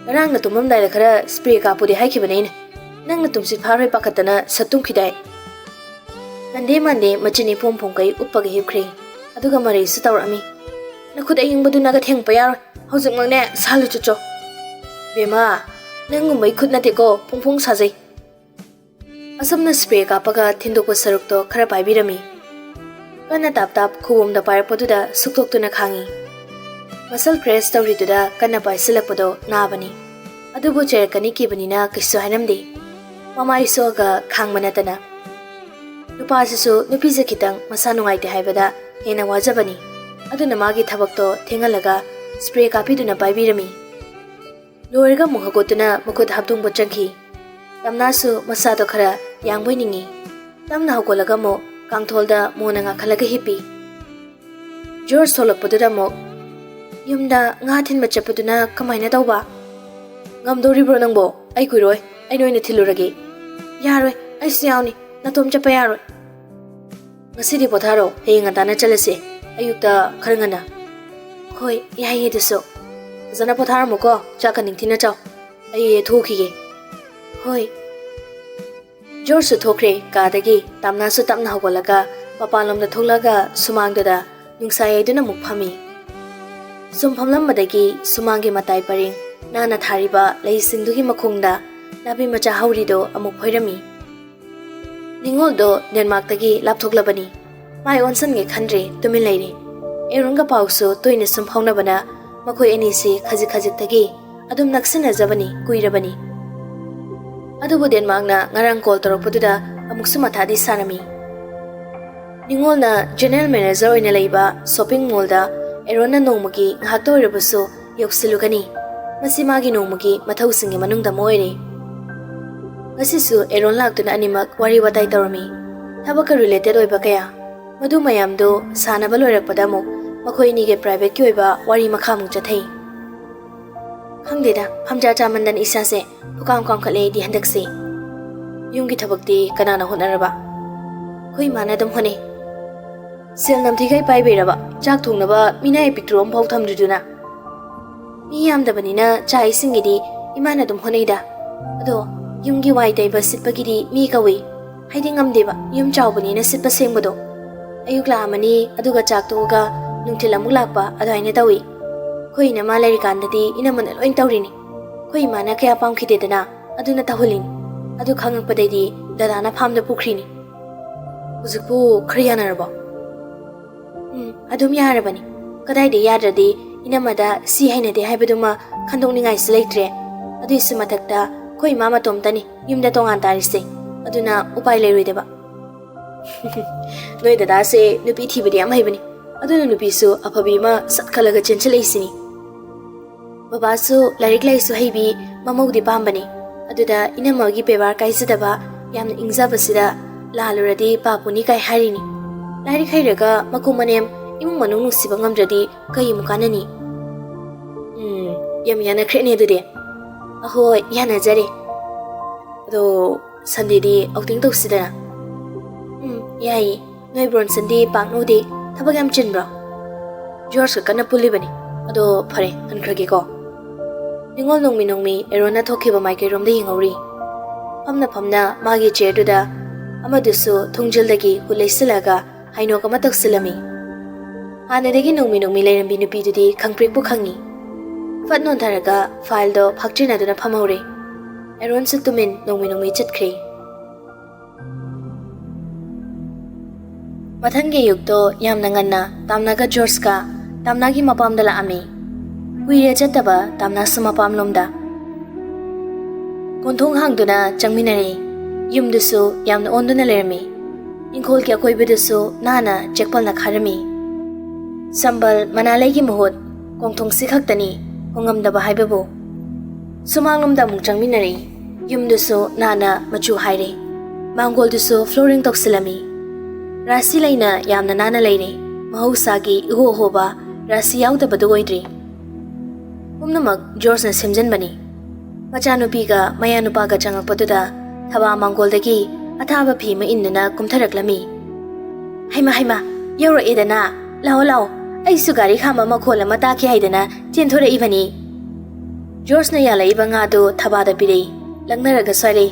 ꯉꯔꯥꯡꯅ ꯇꯨꯝꯃꯝꯗꯥꯏꯗ ꯈꯔ ꯁ꯭ꯄ꯭ꯔꯦ ꯀꯥꯞꯄꯨꯗꯤ ꯍꯥꯏꯈꯤꯕꯅꯦ ꯑꯩꯅ꯫ ꯅꯪꯅ ꯇꯨꯝꯁꯤꯠ ꯐꯥꯔꯣꯏ ꯄꯥꯈꯠꯇꯅ ꯁꯠ ꯇꯨꯝꯈꯤꯗꯥꯏ꯫" ꯃꯟꯗꯦ ꯃꯟꯗꯦ ꯃꯆꯤꯟ ꯏꯄꯣꯝ ꯄꯣꯝꯈꯩ ꯎꯞꯄꯒ ꯍꯤꯞꯈ꯭ꯔꯦ꯫ ꯑꯗꯨꯒ ꯃꯔꯩꯁꯨ ꯇꯧꯔꯛꯑꯝꯃꯤ꯫ "ꯅꯈꯨꯠ ꯑꯌꯤꯡꯕꯗꯨꯅꯒ ꯊꯦꯡꯉꯛꯄ ꯌꯥꯔꯣꯏ꯫ ꯍꯧꯖꯤꯛꯃꯛꯅꯦ ꯁꯥꯜꯂꯨ ꯆꯠꯆꯣ꯫" "ꯕꯦꯝꯃ, ꯅꯪꯒꯨꯝꯕꯩ ꯈꯨꯠ ꯅꯠꯇꯦꯀꯣ, ꯐꯣꯡ ꯐꯣꯡ ꯁꯥꯖꯩ꯫" ꯑꯁꯨꯝꯅ ꯁ꯭ꯄ꯭ꯔꯦ ꯀꯥꯞꯄꯒ ꯊꯤꯟꯗꯣꯛꯄ ꯁꯔꯨꯛꯇꯣ ꯈꯔ ꯄꯥꯏꯕꯤꯔꯝꯃꯤ꯫ ꯀꯟꯅ ꯇꯥꯞ ꯇꯥꯞ ꯈꯨꯕꯣꯝꯗ ꯄꯥꯏꯔꯛꯄꯗꯨꯗ ꯁꯨꯛꯇꯣꯛꯇꯨꯅ ꯈꯥꯡꯉꯤ꯫ ꯃꯁꯜ ꯀ꯭ꯔꯦꯁ ꯇꯧꯔꯤꯗꯨꯗ ꯀꯟꯅ ꯄꯥꯏꯁꯤꯜꯂꯛꯄꯗꯣ ꯅꯥꯕꯅꯤ꯫ ꯑꯗꯨꯕꯨ ꯆꯩꯔꯛꯀꯅꯤ ꯀꯤꯕꯅꯤꯅ ꯀꯩꯁꯨ ꯍꯥꯏꯔꯝꯗꯦ꯫ ꯃꯃꯥꯏ ꯁꯣꯛꯑꯒ ꯈꯥꯡꯕ ꯅꯠꯇꯅ꯫ ꯅꯨꯄꯥꯁꯤꯁꯨ ꯅꯨꯄꯤꯁꯦ ꯈꯤꯇꯪ ꯃꯁꯥ ꯅꯨꯡꯉꯥꯏꯇꯦ ꯍꯥꯏꯕꯗ ꯍꯦꯟꯅ ꯋꯥꯖꯕꯅꯤ꯫ ꯑꯗꯨꯅ ꯃꯥꯒꯤ ꯊꯕꯛꯇꯣ ꯊꯦꯡꯍꯜꯂꯒ ꯁ꯭ꯄ꯭ꯔꯦ ꯀꯥꯞꯄꯤꯗꯨꯅ ꯄꯥꯏꯕꯤꯔꯝꯃꯤ꯫ ꯂꯣꯏꯔꯒ ꯑꯃꯨꯛ ꯍꯧꯒꯠꯇꯨꯅ ꯃꯈꯨꯠ ꯍꯥꯞꯇꯣꯡꯕ ꯆꯪꯈꯤ꯫ ꯇꯝꯅꯥꯁꯨ ꯃꯁꯥꯗꯣ ꯈꯔ ꯌꯥꯡꯕꯣꯏ ꯅꯤꯡꯉꯤ꯫ ꯇꯞꯅ ꯍꯧꯒꯠꯂꯒ ꯑꯃꯨꯛ ꯀꯥꯡꯊꯣꯜꯗ ꯃꯣꯟꯅ ꯉꯥꯈꯠꯂꯒ ꯍꯤꯞꯄꯤ꯫ ꯖꯣꯔꯖ ꯊꯣꯛꯂꯛꯄꯗꯨꯗ ꯑꯃꯨꯛ, "ꯌꯨꯝꯗ ꯉꯥ ꯊꯤꯟꯕ ꯆꯠꯄꯗꯨꯅ ꯀꯃꯥꯏꯅ ꯇꯧꯕ? ꯉꯝꯗꯧꯔꯤꯕ꯭ꯔꯣ ꯅꯪꯕꯣ? ꯑꯩ ꯀꯨꯏꯔꯣꯏ, ꯑꯩꯅ ꯑꯣꯏꯅ ꯊꯤꯜꯂꯨꯔꯒꯦ꯫" "ꯌꯥꯔꯣꯏ, ꯑꯩꯁꯨ ꯌꯥꯎꯅꯤ, ꯅꯇꯣꯝ ꯆꯠꯄ ꯌꯥꯔꯣꯏ꯫ ꯉꯁꯤꯗꯤ ꯄꯣꯊꯥꯔꯣ, ꯍꯌꯦꯡ ꯉꯟꯇꯥꯅ ꯆꯠꯂꯁꯦ, ꯑꯌꯨꯛꯇ ꯈꯔ ꯉꯟꯅ꯫" "ꯍꯣꯏ, ꯌꯥꯏꯌꯦ ꯑꯗꯨꯁꯨ꯫ ꯐꯖꯅ ꯄꯣꯊꯥꯔꯝꯃꯨꯀꯣ, ꯆꯥꯛꯀ ꯅꯤꯡꯊꯤꯅ ꯆꯥꯎ꯫ ꯑꯩ ꯊꯣꯛꯈꯤꯒꯦ꯫" "ꯍꯣꯏ꯫" ꯖꯣꯔꯖꯁꯨ ꯊꯣꯛꯈ꯭ꯔꯦ ꯀꯥꯗꯒꯤ꯫ ꯇꯥꯝꯅꯥꯁꯨ ꯇꯞꯅ ꯍꯧꯒꯠꯂꯒ ꯃꯄꯥꯟꯂꯣꯝꯗ ꯊꯣꯛꯂꯒ ꯁꯨꯃꯥꯡꯗꯨꯗ ꯅꯨꯡꯁꯥ ꯌꯩꯗꯨꯅ ꯑꯃꯨꯛ ꯐꯝꯃꯤ꯫ ꯁꯨꯝ ꯐꯝꯂꯝꯕꯗꯒꯤ ꯁꯨꯃꯥꯡꯒꯤ ꯃꯇꯥꯏ ꯄꯔꯦꯡ ꯅꯥꯟꯅ ꯊꯥꯔꯤꯕ ꯂꯩꯁꯤꯡꯗꯨꯒꯤ ꯃꯈꯣꯡꯗ ꯅꯥꯄꯤ ꯃꯆꯥ ꯍꯧꯔꯤꯗꯣ ꯑꯃꯨꯛ ꯐꯣꯏꯔꯝꯃꯤ꯫ ꯅꯤꯉꯣꯜꯗꯣ ꯗꯦꯟꯃꯥꯔꯛꯇꯒꯤ ꯂꯥꯞꯊꯣꯛꯂꯕꯅꯤ꯫ ꯃꯥꯏ ꯑꯣꯟꯁꯟꯒꯦ ꯈꯟꯗ꯭ꯔꯦ, ꯇꯨꯃꯤꯟ ꯂꯩꯔꯦ꯫ ꯑꯦꯔꯣꯟꯒ ꯄꯥꯎꯁꯨ ꯇꯣꯏꯅ ꯁꯨꯝ ꯐꯥꯎꯅꯕꯅ ꯃꯈꯣꯏ ꯑꯅꯤꯁꯤ ꯈꯖꯤꯛ ꯈꯖꯤꯛꯇꯒꯤ ꯑꯗꯨꯝ ꯅꯛꯁꯤꯟꯅꯖꯕꯅꯤ ꯀꯨꯏꯔꯕꯅꯤ꯫ ꯑꯗꯨꯕꯨ ꯗꯦꯟꯃꯥꯔꯛꯅ ꯉꯔꯥꯡ ꯀꯣꯜ ꯇꯧꯔꯛꯄꯗꯨꯗ ꯑꯃꯨꯛꯁꯨ ꯃꯊꯥꯗꯤ ꯁꯥꯔꯝꯃꯤ꯫ ꯅꯤꯉꯣꯜꯅ ꯖꯦꯅꯔꯦꯜ ꯃꯦꯅꯦꯖꯔ ꯑꯣꯏꯅ ꯂꯩꯕ ꯁꯣꯞꯄꯤꯡ ꯃꯣꯜꯗ ꯑꯦꯔꯣꯟꯅ ꯅꯣꯡꯃꯒꯤ ꯉꯥꯏꯍꯥꯛꯇ ꯑꯣꯏꯔꯕꯁꯨ ꯌꯧꯁꯤꯜꯂꯨꯒꯅꯤ꯫ ꯃꯁꯤ ꯃꯥꯒꯤ ꯅꯣꯡꯃꯒꯤ ꯃꯊꯧꯁꯤꯡꯒꯤ ꯃꯅꯨꯡꯗ ꯑꯃ ꯑꯣꯏꯔꯦ꯫ ꯉꯁꯤꯁꯨ ꯑꯦꯔꯣꯟ ꯂꯥꯛꯇꯨꯅ ꯑꯅꯤꯃꯛ ꯋꯥꯔꯤ ꯋꯥꯇꯥꯏ ꯇꯧꯔꯝꯃꯤ꯫ ꯊꯕꯛꯀ ꯔꯤꯂꯦꯇꯦꯠ ꯑꯣꯏꯕ ꯀꯌꯥ꯫ ꯃꯗꯨ ꯃꯌꯥꯝꯗꯨ ꯁꯥꯟꯅꯕ ꯂꯣꯏꯔꯛꯄꯗ ꯑꯃꯨꯛ ꯃꯈꯣꯏ ꯑꯅꯤꯒꯤ ꯄ꯭ꯔꯥꯏꯚꯦꯠꯀꯤ ꯑꯣꯏꯕ ꯋꯥꯔꯤ ꯃꯈꯥꯃꯨꯛ ꯆꯠꯊꯩ꯫ ꯈꯪꯗꯦꯗ, ꯐꯝꯖꯥ ꯆꯥꯃꯟꯗꯅ ꯏꯁꯥꯁꯦ ꯄꯨꯀꯥꯝ ꯀꯥꯝꯈꯠꯂꯦ ꯑꯩꯗꯤ ꯍꯟꯗꯛꯁꯦ꯫ ꯌꯨꯝꯒꯤ ꯊꯕꯛꯇꯤ ꯀꯅꯥꯅ ꯍꯣꯠꯅꯔꯕ? ꯑꯩꯈꯣꯏ ꯏꯃꯥꯅ ꯑꯗꯨꯝ ꯍꯣꯠꯅꯩ꯫ ꯁꯦꯜ ꯅꯝꯊꯤꯈꯩ ꯄꯥꯏꯕꯩꯔꯕ? ꯆꯥꯛ ꯊꯣꯡꯅꯕ ꯃꯤꯅꯥꯏ ꯄꯤꯛꯇ꯭ꯔꯨ ꯑꯃꯐꯥꯎ ꯊꯝꯗ꯭ꯔꯤꯗꯨꯅ? ꯃꯤ ꯌꯥꯝꯗꯕꯅꯤꯅ ꯆꯥꯛ ꯏꯁꯤꯡꯒꯤꯗꯤ ꯏꯃꯥꯅ ꯑꯗꯨꯝ ꯍꯣꯠꯅꯩꯗ꯫ ꯑꯗꯣ ꯌꯨꯝꯒꯤ ꯋꯥꯏ ꯇꯩꯕ ꯁꯤꯠꯄꯒꯤꯗꯤ ꯃꯤ ꯀꯧꯏ꯫ ꯍꯥꯏꯗꯤ ꯉꯝꯗꯦꯕ, ꯌꯨꯝ ꯆꯥꯎꯕꯅꯤꯅ ꯁꯤꯠꯄ ꯁꯦꯡꯕꯗꯣ꯫ ꯑꯌꯨꯛ ꯂꯥꯛꯑꯝꯃꯅꯤ, ꯑꯗꯨꯒ ꯆꯥꯛ ꯇꯣꯛꯑꯒ ꯅꯨꯡꯊꯤꯜ ꯑꯃꯨꯛ ꯂꯥꯛꯄ, ꯑꯗꯨꯃꯥꯏꯅ ꯇꯧꯏ꯫ ꯑꯩꯈꯣꯏ ꯏꯅꯝꯃ ꯂꯩꯔꯤꯀꯥꯟꯗꯗꯤ ꯏꯅꯝꯃꯅ ꯂꯣꯏ ꯇꯧꯔꯤꯅꯤ꯫ ꯑꯩꯈꯣꯏ ꯏꯃꯥꯅ ꯀꯌꯥ ꯄꯥꯝꯈꯤꯗꯦꯗꯅ, ꯑꯗꯨꯅ ꯇꯧꯍꯜꯂꯤꯅꯤ꯫ ꯑꯗꯨ ꯈꯪꯉꯛꯄꯗꯩꯗꯤ ꯗꯗꯥꯅ ꯐꯥꯝꯗ ꯄꯨꯈ꯭ꯔꯤꯅꯤ꯫ ꯍꯧꯖꯤꯛꯄꯨ ꯈꯔ ꯌꯥꯅꯔꯕꯣ? ꯎꯝ, ꯑꯗꯨꯝ ꯌꯥꯔꯕꯅꯤ꯫ ꯀꯗꯥꯏꯗ ꯌꯥꯗ꯭ꯔꯗꯤ, ꯏꯅꯝꯃꯗ ꯁꯤ ꯍꯩꯅꯗꯦ ꯍꯥꯏꯕꯗꯨꯃ ꯈꯟꯗꯣꯛꯅꯤꯡꯉꯥꯏꯁꯨ ꯂꯩꯇ꯭ꯔꯦ꯫ ꯑꯗꯨꯏꯁꯨ ꯃꯊꯛꯇ ꯑꯩꯈꯣꯏ ꯏꯃꯥ ꯃꯇꯣꯝꯇꯅꯤ ꯌꯨꯝꯗ ꯇꯣꯉꯥꯟ ꯇꯥꯔꯤꯁꯦ, ꯑꯗꯨꯅ ꯎꯄꯥꯏ ꯂꯩꯔꯣꯏꯗꯕ꯫ ꯅꯣꯏ ꯗꯗꯥꯁꯦ ꯅꯨꯄꯤ ꯊꯤꯕꯗꯤ ꯌꯥꯝ ꯍꯩꯕꯅꯤ, ꯑꯗꯨꯅ ꯅꯨꯄꯤꯁꯨ ꯑꯐꯕꯤ ꯑꯃ ꯁꯠ ꯈꯜꯂꯒ ꯆꯦꯟꯁꯤꯜꯂꯛꯏꯁꯤꯅꯤ꯫ ꯕꯕꯥꯁꯨ ꯂꯥꯏꯔꯤꯛ ꯂꯥꯏꯁꯨ ꯍꯩꯕꯤ, ꯃꯃꯧꯗꯤ ꯄꯥꯝꯕꯅꯤ꯫ ꯑꯗꯨꯗ ꯏꯅꯝꯃꯒꯤ ꯕꯦꯕꯥꯔ ꯀꯥꯏꯖꯗꯕ, ꯌꯥꯝꯅ ꯏꯪꯖꯕꯁꯤꯗ ꯂꯥꯜꯂꯨꯔꯗꯤ ꯄꯥꯞꯄꯨꯅꯤ ꯀꯥꯏ ꯍꯥꯏꯔꯤꯅꯤ꯫ ꯂꯥꯏꯔꯤꯛ ꯍꯩꯔꯒ ꯃꯀꯨ ꯃꯅꯦꯝ, ꯏꯃꯨꯡ ꯃꯅꯨꯡ ꯅꯨꯡꯁꯤꯕ ꯉꯝꯗ꯭ꯔꯗꯤ ꯀꯩ ꯑꯃꯨꯛ ꯀꯥꯟꯅꯅꯤ? ꯎꯝ, ꯌꯥꯝ ꯌꯥꯅꯈ꯭ꯔꯦꯅꯦ ꯑꯗꯨꯗꯤ꯫ ꯑꯍꯣꯏ, ꯌꯥꯅꯖꯔꯦ꯫ ꯑꯗꯣ ꯁꯟꯗꯦꯗꯤ ꯑꯥꯎꯇꯤꯡ ꯇꯧꯁꯤꯗꯅ꯫ ꯎꯝ, ꯌꯥꯏꯌꯦ꯫ ꯅꯣꯏ ꯕ꯭ꯔꯣꯟꯁꯟꯗꯤ ꯄꯥꯛꯅ ꯎꯗꯦ꯫ ꯊꯕꯛ ꯌꯥꯝ ꯆꯤꯟꯕ꯭ꯔꯣ? ꯖꯣꯔꯖꯀ ꯀꯟꯅ ꯄꯨꯜꯂꯤꯕꯅꯤ꯫ ꯑꯗꯣ ꯐꯔꯦ, ꯍꯟꯈ꯭ꯔꯒꯦꯀꯣ꯫ ꯅꯤꯉꯣꯜ ꯅꯣꯡꯃꯤ ꯅꯣꯡꯃꯤ ꯑꯦꯔꯣꯟꯅ ꯊꯣꯛꯈꯤꯕ ꯃꯥꯏꯀꯩꯔꯣꯝꯗ ꯌꯦꯡꯍꯧꯔꯤ꯫ ꯐꯝꯅ ꯐꯝꯅ ꯃꯥꯒꯤ ꯆꯤꯌꯔꯗꯨꯗ ꯑꯃꯗꯨꯁꯨ ꯊꯣꯡꯖꯤꯜꯗꯒꯤ ꯍꯨꯠ ꯂꯩꯁꯤꯜꯂꯒ ꯍꯥꯏꯅꯣꯛ ꯑꯃ ꯇꯧꯁꯤꯜꯂꯝꯃꯤ꯫ ꯍꯥꯟꯅꯗꯒꯤ ꯅꯣꯡꯃꯤ ꯅꯣꯡꯃꯤ ꯂꯩꯔꯝꯕꯤ ꯅꯨꯄꯤꯗꯨꯗꯤ ꯈꯪꯄ꯭ꯔꯦꯛꯄꯨ ꯈꯪꯉꯤ꯫ ꯐꯠ ꯅꯣꯟꯊꯔꯒ ꯐꯥꯏꯜꯗꯣ ꯐꯥꯛꯆꯤꯟꯅꯗꯨꯅ ꯐꯝꯍꯧꯔꯦ꯫ ꯑꯦꯔꯣꯟꯁꯨ ꯇꯨꯃꯤꯟ ꯅꯣꯡꯃꯤ ꯅꯣꯡꯃꯤ ꯆꯠꯈ꯭ꯔꯦ꯫ ꯃꯊꯪꯒꯤ ꯑꯌꯨꯛꯇꯣ ꯌꯥꯝꯅ ꯉꯟꯅ ꯇꯥꯝꯅꯒ ꯖꯣꯔꯖꯀ ꯇꯥꯝꯅꯥꯒꯤ ꯃꯄꯥꯝꯗ ꯂꯥꯛꯑꯝꯃꯤ꯫ ꯀꯨꯏꯔꯦ ꯆꯠꯇꯕ ꯇꯥꯝꯅꯥꯁꯨ ꯃꯄꯥꯝꯂꯣꯝꯗ꯫ ꯀꯣꯟꯊꯣꯡ ꯍꯥꯡꯗꯨꯅ ꯆꯪꯃꯤꯟꯅꯔꯦ꯫ ꯌꯨꯝꯗꯨꯁꯨ ꯌꯥꯝꯅ ꯑꯣꯟꯗꯨꯅ ꯂꯩꯔꯝꯃꯤ꯫ ꯏꯪꯈꯣꯜꯒꯤ ꯑꯀꯣꯏꯕꯗꯨꯁꯨ ꯅꯥꯟꯅ ꯆꯦꯛꯄꯜꯅ ꯈꯥꯔꯝꯃꯤ꯫ ꯁꯝꯕꯜ ꯃꯅꯥꯂꯩꯒꯤ ꯃꯍꯨꯠ ꯀꯣꯟꯊꯣꯡꯁꯤ ꯈꯛꯇꯅꯤ ꯍꯣꯡꯉꯝꯗꯕ ꯍꯥꯏꯕꯕꯨ꯫ ꯁꯨꯃꯥꯡꯂꯣꯝꯗ ꯑꯃꯨꯛ ꯆꯪꯃꯤꯟꯅꯔꯦ꯫ ꯌꯨꯝꯗꯨꯁꯨ ꯅꯥꯟꯅ ꯃꯆꯨ ꯍꯥꯏꯔꯦ꯫ ꯃꯥꯡꯒꯣꯜꯗꯨꯁꯨ flooring ꯇꯧꯁꯤꯜꯂꯝꯃꯤ꯫ ꯔꯥꯁꯤ ꯂꯩꯅ ꯌꯥꯝꯅ ꯅꯥꯟꯅ ꯂꯩꯔꯦ꯫ ꯃꯍꯧꯁꯥꯒꯤ ꯏꯍꯣ ꯍꯣꯕ ꯔꯥꯁꯤ ꯌꯥꯎꯗꯕꯗꯨ ꯑꯣꯏꯗ꯭ꯔꯤ꯫ ꯄꯨꯝꯅꯃꯛ ꯖꯣꯔꯖꯅ ꯁꯦꯝꯖꯤꯟꯕꯅꯤ꯫ ꯃꯆꯥꯅꯨꯄꯤꯒ ꯃꯌꯥꯅꯨꯄꯥꯒ ꯆꯪꯉꯛꯄꯗꯨꯗ ꯊꯕꯥ ꯃꯥꯡꯒꯣꯜꯗꯒꯤ ꯑꯊꯥꯕ ꯐꯤ ꯑꯃ ꯏꯟꯗꯨꯅ ꯀꯨꯝꯊꯔꯛꯂꯝꯃꯤ꯫ "ꯍꯩꯃꯥ, ꯍꯩꯃꯥ, ꯌꯧꯔꯛꯑꯦꯗꯅ! ꯂꯥꯛꯑꯣ, ꯂꯥꯛꯑꯣ, ꯑꯩꯁꯨ ꯒꯥꯔꯤ ꯈꯥꯝꯕ ꯃꯈꯣꯜ ꯑꯃ ꯇꯥꯈꯤ ꯍꯥꯏꯗꯅ ꯆꯦꯟꯊꯣꯔꯛꯏꯕꯅꯤ꯫" ꯖꯣꯔꯖꯅ ꯌꯥꯜꯂꯛꯏꯕ ꯉꯥꯗꯨ ꯊꯕꯥꯗ ꯄꯤꯔꯛꯏ꯫ ꯂꯛꯅꯔꯒ ꯁ꯭ꯋꯥꯏꯔꯩ,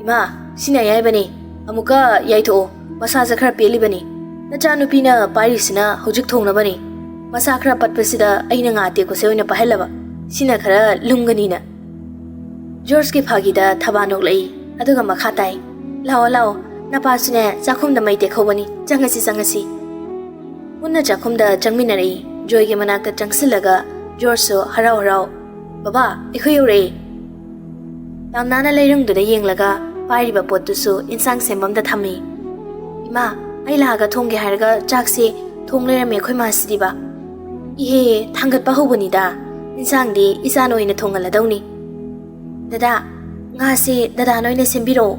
"ꯏꯃꯥ, ꯁꯤꯅ ꯑꯌꯥꯏꯕꯅꯤ, ꯑꯃꯨꯛꯀ ꯌꯥꯏꯊꯣꯛꯑꯣ, ꯃꯁꯥꯁꯦ ꯈꯔ ꯄꯦꯠꯂꯤꯕꯅꯤ꯫ ꯅꯆꯥꯅꯨꯄꯤꯅ ꯄꯥꯏꯔꯤꯁꯤꯅ ꯍꯧꯖꯤꯛ ꯊꯣꯡꯅꯕꯅꯤ꯫ ꯃꯁꯥ ꯈꯔ ꯄꯠꯄꯁꯤꯗ ꯑꯩꯅ ꯉꯥ ꯑꯇꯦꯛꯄꯁꯦ ꯑꯣꯏꯅ ꯄꯥꯏꯍꯜꯂꯕ, ꯁꯤꯅ ꯈꯔ ꯂꯨꯝꯒꯅꯤꯅ꯫" ꯖꯣꯔꯖꯀꯤ ꯐꯥꯒꯤꯗ ꯊꯕꯥ ꯅꯣꯛꯂꯛꯏ, ꯑꯗꯨꯒ ꯃꯈꯥ ꯇꯥꯏ, "ꯂꯥꯛꯑꯣ, ꯂꯥꯛꯑꯣ, ꯅꯄꯥꯁꯨꯅꯦ ꯆꯥꯛꯈꯨꯝꯗ ꯃꯩ ꯇꯦꯛꯍꯧꯕꯅꯤ, ꯆꯪꯉꯁꯤ, ꯆꯪꯉꯁꯤ꯫" ꯄꯨꯟꯅ ꯆꯥꯛꯈꯨꯝꯗ ꯆꯪꯃꯤꯟꯅꯔꯛꯏ꯫ ꯖꯣꯏꯒꯤ ꯃꯅꯥꯛꯇ ꯆꯪꯁꯤꯜꯂꯒ ꯖꯣꯔꯖꯁꯨ ꯍꯔꯥꯎ ꯍꯔꯥꯎ, "ꯕꯕꯥ, ꯑꯩꯈꯣꯏ ꯌꯧꯔꯛꯑꯦ!" ꯇꯥꯝꯅꯥꯅ ꯂꯩꯔꯪꯗꯨꯗ ꯌꯦꯡꯂꯒ ꯄꯥꯏꯔꯤꯕ ꯄꯣꯠꯇꯨꯁꯨ ꯏꯟꯁꯥꯡ ꯁꯦꯝꯐꯝꯗ ꯊꯝꯃꯤ꯫ ꯃꯥ, ꯑꯩ ꯂꯥꯛꯑꯒ ꯊꯣꯡꯒꯦ ꯍꯥꯏꯔꯒ ꯆꯥꯛꯁꯦ ꯊꯣꯡ ꯂꯩꯔꯝꯃꯦ ꯑꯩꯈꯣꯏ ꯃꯥꯁꯤꯗꯤꯕ꯫ ꯏꯍꯦ, ꯊꯥꯡꯒꯠꯄ ꯍꯧꯕꯅꯤꯗ꯫ ꯏꯟꯁꯥꯡꯗꯤ ꯏꯆꯥꯅ ꯑꯣꯏꯅ ꯊꯣꯡꯍꯜꯂꯗꯧꯅꯤ꯫ ꯗꯗꯥ, ꯉꯥꯁꯦ ꯗꯗꯥꯅ ꯑꯣꯏꯅ ꯁꯦꯝꯕꯤꯔꯛꯑꯣ꯫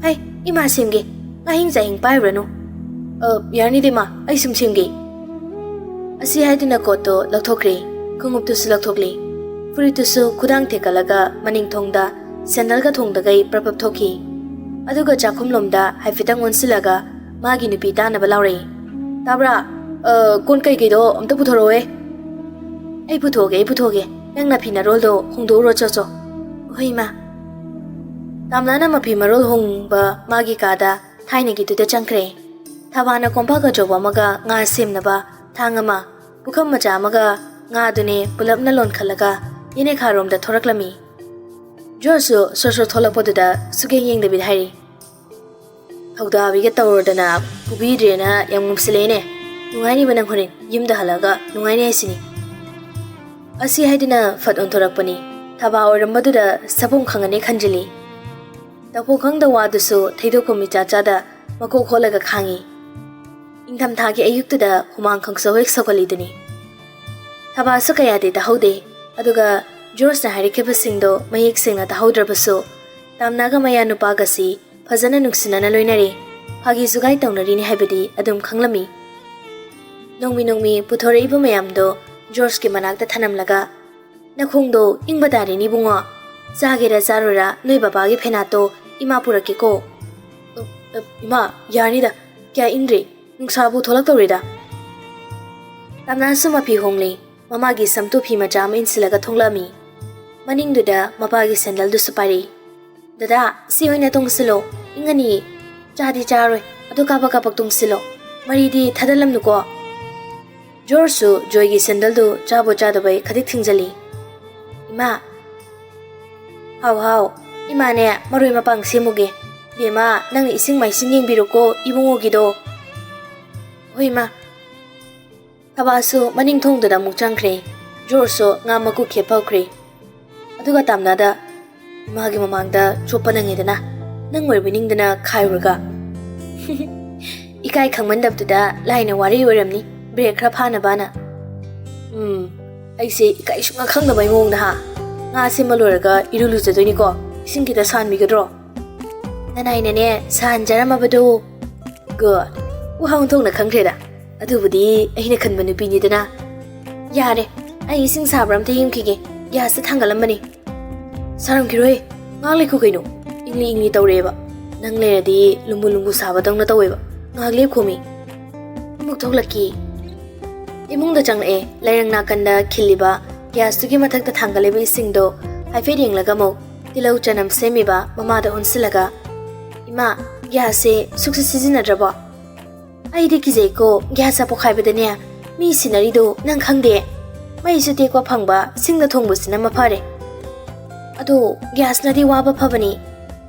ꯍꯩ, ꯏꯃꯥ ꯁꯦꯝꯒꯦ꯫ ꯉꯥꯍꯤꯡ ꯆꯥꯍꯤꯡ ꯄꯥꯏꯔꯨꯔꯅꯨ꯫ ꯑ, ꯌꯥꯔꯅꯤꯗ ꯏꯃꯥ, ꯑꯩ ꯁꯨꯝ ꯁꯦꯝꯒꯦ꯫ ꯑꯁꯤ ꯍꯥꯏꯗꯨꯅ ꯀꯣꯠꯇꯣ ꯂꯧꯊꯣꯛꯈ꯭ꯔꯦ꯫ ꯈꯣꯡꯎꯞꯇꯨꯁꯨ ꯂꯧꯊꯣꯛꯂꯦ꯫ ꯐꯨꯔꯤꯠꯇꯨꯁꯨ ꯈꯨꯗꯥꯡ ꯊꯦꯛꯀꯠꯂꯒ ꯃꯅꯤꯡ ꯊꯣꯡꯗ ꯁꯦꯟꯗꯜꯒ ꯊꯣꯡꯗꯒꯩ ꯄ꯭ꯔꯞ ꯄ꯭ꯔꯞ ꯊꯣꯛꯈꯤ꯫ ꯑꯗꯨꯒ ꯆꯥꯛꯈꯨꯝꯂꯣꯝꯗ ꯍꯥꯏꯐꯦꯠꯇꯪ ꯑꯣꯟꯁꯤꯜꯂꯒ ꯃꯥꯒꯤ ꯅꯨꯄꯤ ꯇꯥꯅꯕ ꯂꯥꯎꯔꯛꯏ꯫ "ꯇꯥꯕ꯭ꯔꯥ? ꯑ, ꯀꯣꯟ ꯀꯩꯀꯩꯗꯣ ꯑꯝꯇ ꯄꯨꯊꯣꯔꯛꯑꯣꯍꯦ꯫" "ꯑꯩ ꯄꯨꯊꯣꯛꯑꯒꯦ, ꯑꯩ ꯄꯨꯊꯣꯛꯑꯒꯦ꯫ ꯅꯪ ꯅꯐꯤ ꯅꯔꯣꯜꯗꯣ ꯍꯣꯡꯗꯣꯛꯎꯔꯣ ꯆꯣ ꯆꯣ꯫" "ꯍꯣꯏ ꯏꯃꯥ꯫" ꯇꯥꯝꯅꯥꯅ ꯃꯐꯤ ꯃꯔꯣꯜ ꯍꯣꯡꯕ ꯃꯥꯒꯤ ꯀꯥꯗ ꯊꯥꯏꯅꯒꯤꯗꯨꯗ ꯆꯪꯈ꯭ꯔꯦ꯫ ꯊꯕꯥꯅ ꯀꯣꯝꯄꯥꯛ ꯑꯆꯧꯕ ꯑꯃꯒ ꯉꯥ ꯁꯦꯝꯅꯕ ꯊꯥꯡ ꯑꯃ, ꯄꯨꯈꯝ ꯃꯆꯥ ꯑꯃꯒ ꯉꯥꯗꯨꯅꯦ ꯄꯨꯂꯞꯅ ꯂꯣꯟꯈꯠꯂꯒ ꯌꯦꯅꯦꯈꯥꯔꯣꯝꯗ ꯊꯣꯔꯛꯂꯝꯃꯤ꯫ ꯖꯣꯔꯖꯁꯨ ꯁꯣꯔ ꯁꯣꯔ ꯊꯣꯛꯂꯛꯄꯗꯨꯗ ꯁꯨꯛꯌꯦꯡ ꯌꯦꯡꯗꯕꯤꯗ ꯍꯥꯏꯔꯤ, "ꯊꯧꯗꯥꯕꯤꯒ ꯇꯧꯔꯗꯅ ꯐꯨꯕꯤꯗ꯭ꯔꯦꯅ ꯌꯥꯝ ꯉꯝꯁꯤꯜꯂꯛꯑꯦꯅꯦ꯫ ꯅꯨꯡꯉꯥꯏꯅꯤꯕ ꯅꯪ ꯍꯣꯔꯦꯟ ꯌꯨꯝꯗ ꯍꯜꯂꯛꯑꯒ ꯅꯨꯡꯉꯥꯏꯅꯤ ꯍꯥꯏꯁꯤꯅꯤ꯫" ꯑꯁꯤ ꯍꯥꯏꯗꯨꯅ ꯐꯠ ꯑꯣꯟꯊꯣꯔꯛꯄꯅꯤ꯫ ꯊꯕꯥ ꯑꯣꯏꯔꯝꯕꯗꯨꯗ ꯁꯥꯐꯣꯡ ꯈꯪꯉꯅꯤ ꯈꯟꯖꯤꯜꯂꯤ꯫ ꯇꯧꯐꯝ ꯈꯪꯗ ꯋꯥꯗꯨꯁꯨ ꯊꯩꯗꯣꯛꯐꯝ ꯏꯆꯥ ꯆꯥꯗ ꯃꯀꯣꯛ ꯍꯣꯠꯂꯒ ꯈꯥꯡꯉꯤ꯫ ꯏꯪꯊꯝꯊꯥꯒꯤ ꯑꯌꯨꯛꯇꯨꯗ ꯍꯨꯃꯥꯡ ꯈꯪꯁꯧ ꯍꯦꯛ ꯁꯧꯒꯠꯂꯤꯗꯨꯅꯤ꯫ ꯊꯕꯥꯁꯨ ꯀꯌꯥꯗꯤ ꯇꯥꯍꯧꯗꯦ꯫ ꯑꯗꯨꯒ ꯖꯣꯔꯖꯅ ꯍꯥꯏꯔꯛꯈꯤꯕꯁꯤꯡꯗꯣ ꯃꯌꯦꯛ ꯁꯦꯡꯅ ꯇꯥꯍꯧꯗ꯭ꯔꯕꯁꯨ, ꯇꯥꯝꯅꯥꯒ ꯃꯌꯥ ꯅꯨꯄꯥꯒꯁꯤ ꯐꯖꯅ ꯅꯨꯡꯁꯤꯅꯅ ꯂꯣꯏꯅꯔꯦ꯫ ꯐꯥꯒꯤ ꯖꯨꯒꯥꯏ ꯇꯧꯅꯔꯤꯅꯤ ꯍꯥꯏꯕꯗꯤ ꯑꯗꯨꯝ ꯈꯪꯂꯝꯃꯤ꯫ ꯅꯣꯡꯃꯤ ꯅꯣꯡꯃꯤ ꯄꯨꯊꯣꯔꯛꯏꯕ ꯃꯌꯥꯝꯗꯣ ꯖꯣꯔꯖꯀꯤ ꯃꯅꯥꯛꯇ ꯊꯅꯝꯂꯒ, "ꯅꯈꯣꯡꯗꯣ ꯏꯪꯕ ꯇꯥꯔꯦꯅꯦ ꯏꯕꯨꯡꯉꯣ꯫ ꯆꯥꯒꯦꯔꯥ ꯆꯥꯔꯣꯏꯔꯥ ꯅꯣꯏ ꯕꯕꯥꯒꯤ ꯐꯦꯅꯥꯠꯇꯣ ꯏꯃꯥ ꯄꯨꯔꯛꯀꯦꯀꯣ꯫" "ꯑ, ꯑ, ꯏꯃꯥ, ꯌꯥꯔꯅꯤꯗ꯫ ꯀꯌꯥ ꯏꯪꯗ꯭ꯔꯤ꯫ ꯅꯨꯡꯁꯥꯕꯨ ꯊꯣꯛꯂꯛꯇꯧꯔꯦꯗ꯫" ꯇꯥꯝꯅꯥꯁꯨ ꯃꯐꯤ ꯍꯣꯡꯂꯤ꯫ ꯃꯃꯥꯒꯤ ꯁꯝꯇꯨ ꯐꯤ ꯃꯆꯥ ꯑꯃ ꯏꯟꯁꯤꯜꯂꯒ ꯊꯣꯛꯂꯛꯑꯝꯃꯤ꯫ ꯃꯅꯤꯡꯗꯨꯗ ꯃꯄꯥꯒꯤ ꯁꯦꯟꯗꯜꯗꯨꯁꯨ ꯄꯥꯏꯔꯛꯏ꯫ "ꯗꯗꯥ, ꯁꯤ ꯑꯣꯏꯅ ꯇꯣꯡꯁꯤꯜꯂꯣ꯫ ꯏꯪꯉꯅꯤ꯫ ꯆꯥꯗꯤ ꯆꯥꯔꯣꯏ꯫ ꯑꯗꯨ ꯀꯥꯕꯛ ꯀꯥꯕꯛ ꯇꯣꯡꯁꯤꯜꯂꯣ꯫ ꯃꯔꯤꯗꯤ ꯊꯥꯗꯜꯂꯝꯅꯨꯀꯣ꯫" ꯖꯣꯔꯖꯁꯨ ꯖꯣꯏꯒꯤ ꯁꯦꯟꯗꯜꯗꯨ ꯆꯥꯕꯣꯏ ꯆꯥꯗꯕꯣꯏ ꯈꯖꯤꯛ ꯊꯤꯡꯖꯤꯜꯂꯤ꯫ "ꯏꯃꯥ꯫" "ꯍꯥꯎ, ꯍꯥꯎ꯫ ꯏꯃꯥꯅꯦ, ꯃꯔꯣꯏ ꯃꯄꯥꯡ ꯁꯦꯝꯃꯨꯒꯦ꯫ ꯕꯦꯝꯃ, ꯅꯪꯅ ꯏꯁꯤꯡ ꯃꯥꯏꯁꯤꯡ ꯌꯦꯡꯕꯤꯔꯣꯀꯣ ꯏꯕꯨꯡꯉꯣꯒꯤꯗꯣ꯫" "ꯍꯣꯏ, ꯏꯃꯥ꯫" ꯊꯕꯥꯁꯨ ꯃꯅꯤꯡ ꯊꯣꯡꯗꯨꯗ ꯑꯃꯨꯛ ꯆꯪꯈ꯭ꯔꯦ꯫ ꯖꯣꯔꯖꯁꯨ ꯉꯥ ꯃꯀꯨ ꯈꯦꯞ ꯍꯧꯈ꯭ꯔꯦ꯫ ꯑꯗꯨꯒ ꯇꯥꯝꯅꯥꯗ, "ꯏꯃꯥꯒꯤ ꯃꯃꯥꯡꯗ ꯆꯣꯞꯄ ꯅꯪꯉꯦꯗꯅ, ꯅꯪ ꯑꯣꯏꯔꯕꯣꯏ ꯅꯤꯡꯗꯅ ꯈꯥꯏꯔꯨꯔꯒ꯫" ꯏꯀꯥꯏ ꯈꯪꯃꯟꯗꯕꯗꯨꯗ ꯂꯥꯏꯅ ꯋꯥꯔꯤ ꯑꯣꯏꯔꯝꯅꯤ, ꯕ꯭ꯔꯦꯛ ꯈꯔ ꯐꯥꯅꯕꯅ꯫ ꯎꯝ, ꯑꯩꯁꯦ ꯏꯀꯥꯏ ꯁꯨꯡꯈꯪ ꯈꯪꯗꯕꯩ ꯃꯑꯣꯡꯗ ꯍꯥ? ꯉꯥ ꯁꯦꯝꯕ ꯂꯣꯏꯔꯒ ꯏꯔꯨ ꯂꯨꯖꯗꯣꯏꯅꯤꯀꯣ, ꯏꯁꯤꯡ ꯈꯤꯇ ꯁꯥꯍꯟꯕꯤꯒꯗ꯭ꯔꯣ? ꯅꯅꯥꯏꯅꯅꯦ ꯁꯥꯍꯟꯖꯔꯝꯃꯕꯗꯣ꯫ ꯒꯨꯗ꯫ ꯋꯥꯍꯪ ꯊꯣꯛꯅ ꯈꯪꯈ꯭ꯔꯦꯗ꯫ ꯑꯗꯨꯕꯨꯗꯤ ꯑꯩꯅ ꯈꯟꯕ ꯅꯨꯄꯤꯅꯤꯗꯅ꯫ ꯌꯥꯔꯦ, ꯑꯩ ꯏꯁꯤꯡ ꯁꯥꯕ꯭ꯔꯥ ꯑꯝꯇ ꯌꯦꯡꯈꯤꯒꯦ꯫ ꯒ꯭ꯌꯥꯁꯇ ꯊꯥꯡꯒꯠꯂꯝꯕꯅꯤ꯫ ꯁꯥꯔꯝꯈꯤꯔꯣꯏ꯫ ꯉꯥꯏꯍꯥꯛ ꯂꯩꯈꯣ ꯀꯩꯅꯣ꯫ ꯏꯪꯂꯤ ꯏꯪꯂꯤ ꯇꯧꯔꯛꯑꯦꯕ꯫ ꯅꯪ ꯂꯩꯔꯗꯤ ꯂꯨꯝꯕꯨ ꯂꯨꯝꯕꯨ ꯁꯥꯕꯗꯧꯅ ꯇꯧꯋꯦꯕ꯫ ꯉꯥꯏꯍꯥꯛ ꯂꯦꯞꯈꯣꯃꯤ꯫ ꯑꯃꯨꯛ ꯊꯣꯛꯂꯛꯀꯦ꯫ ꯏꯃꯨꯡꯗ ꯆꯪꯂꯛꯑꯦ꯫ ꯂꯩꯔꯪ ꯅꯥꯀꯟꯗ ꯈꯤꯜꯂꯤꯕ ꯒ꯭ꯌꯥꯁꯇꯨꯒꯤ ꯃꯊꯛꯇ ꯊꯥꯡꯒꯠꯂꯤꯕ ꯏꯁꯤꯡꯗꯣ ꯍꯥꯏꯐꯦꯠ ꯌꯦꯡꯂꯒ ꯑꯃꯨꯛ ꯇꯤꯜꯍꯧ ꯆꯅꯝ ꯁꯦꯝꯃꯤꯕ ꯃꯃꯥꯗ ꯑꯣꯟꯁꯤꯜꯂꯒ, "ꯏꯃꯥ, ꯒ꯭ꯌꯥꯁꯁꯦ ꯁꯨꯛꯁꯤ ꯁꯤꯖꯤꯟꯅꯗ꯭ꯔꯕꯣ?" "ꯑꯩꯗꯤ ꯀꯤꯖꯩꯀꯣ, ꯒ꯭ꯌꯥꯁ ꯄꯣꯛꯈꯥꯏꯕꯗꯅꯦ ꯃꯤ ꯁꯤꯟꯅꯔꯤꯗꯣ ꯅꯪ ꯈꯪꯗꯦ꯫ ꯃꯩꯁꯨ ꯇꯦꯛꯄ ꯐꯪꯕ ꯁꯤꯡꯗ ꯊꯣꯡꯕꯁꯤꯅ ꯃꯐꯔꯦ꯫ ꯑꯗꯣ ꯒ꯭ꯌꯥꯁꯅꯗꯤ ꯋꯥꯕ ꯐꯕꯅꯤ꯫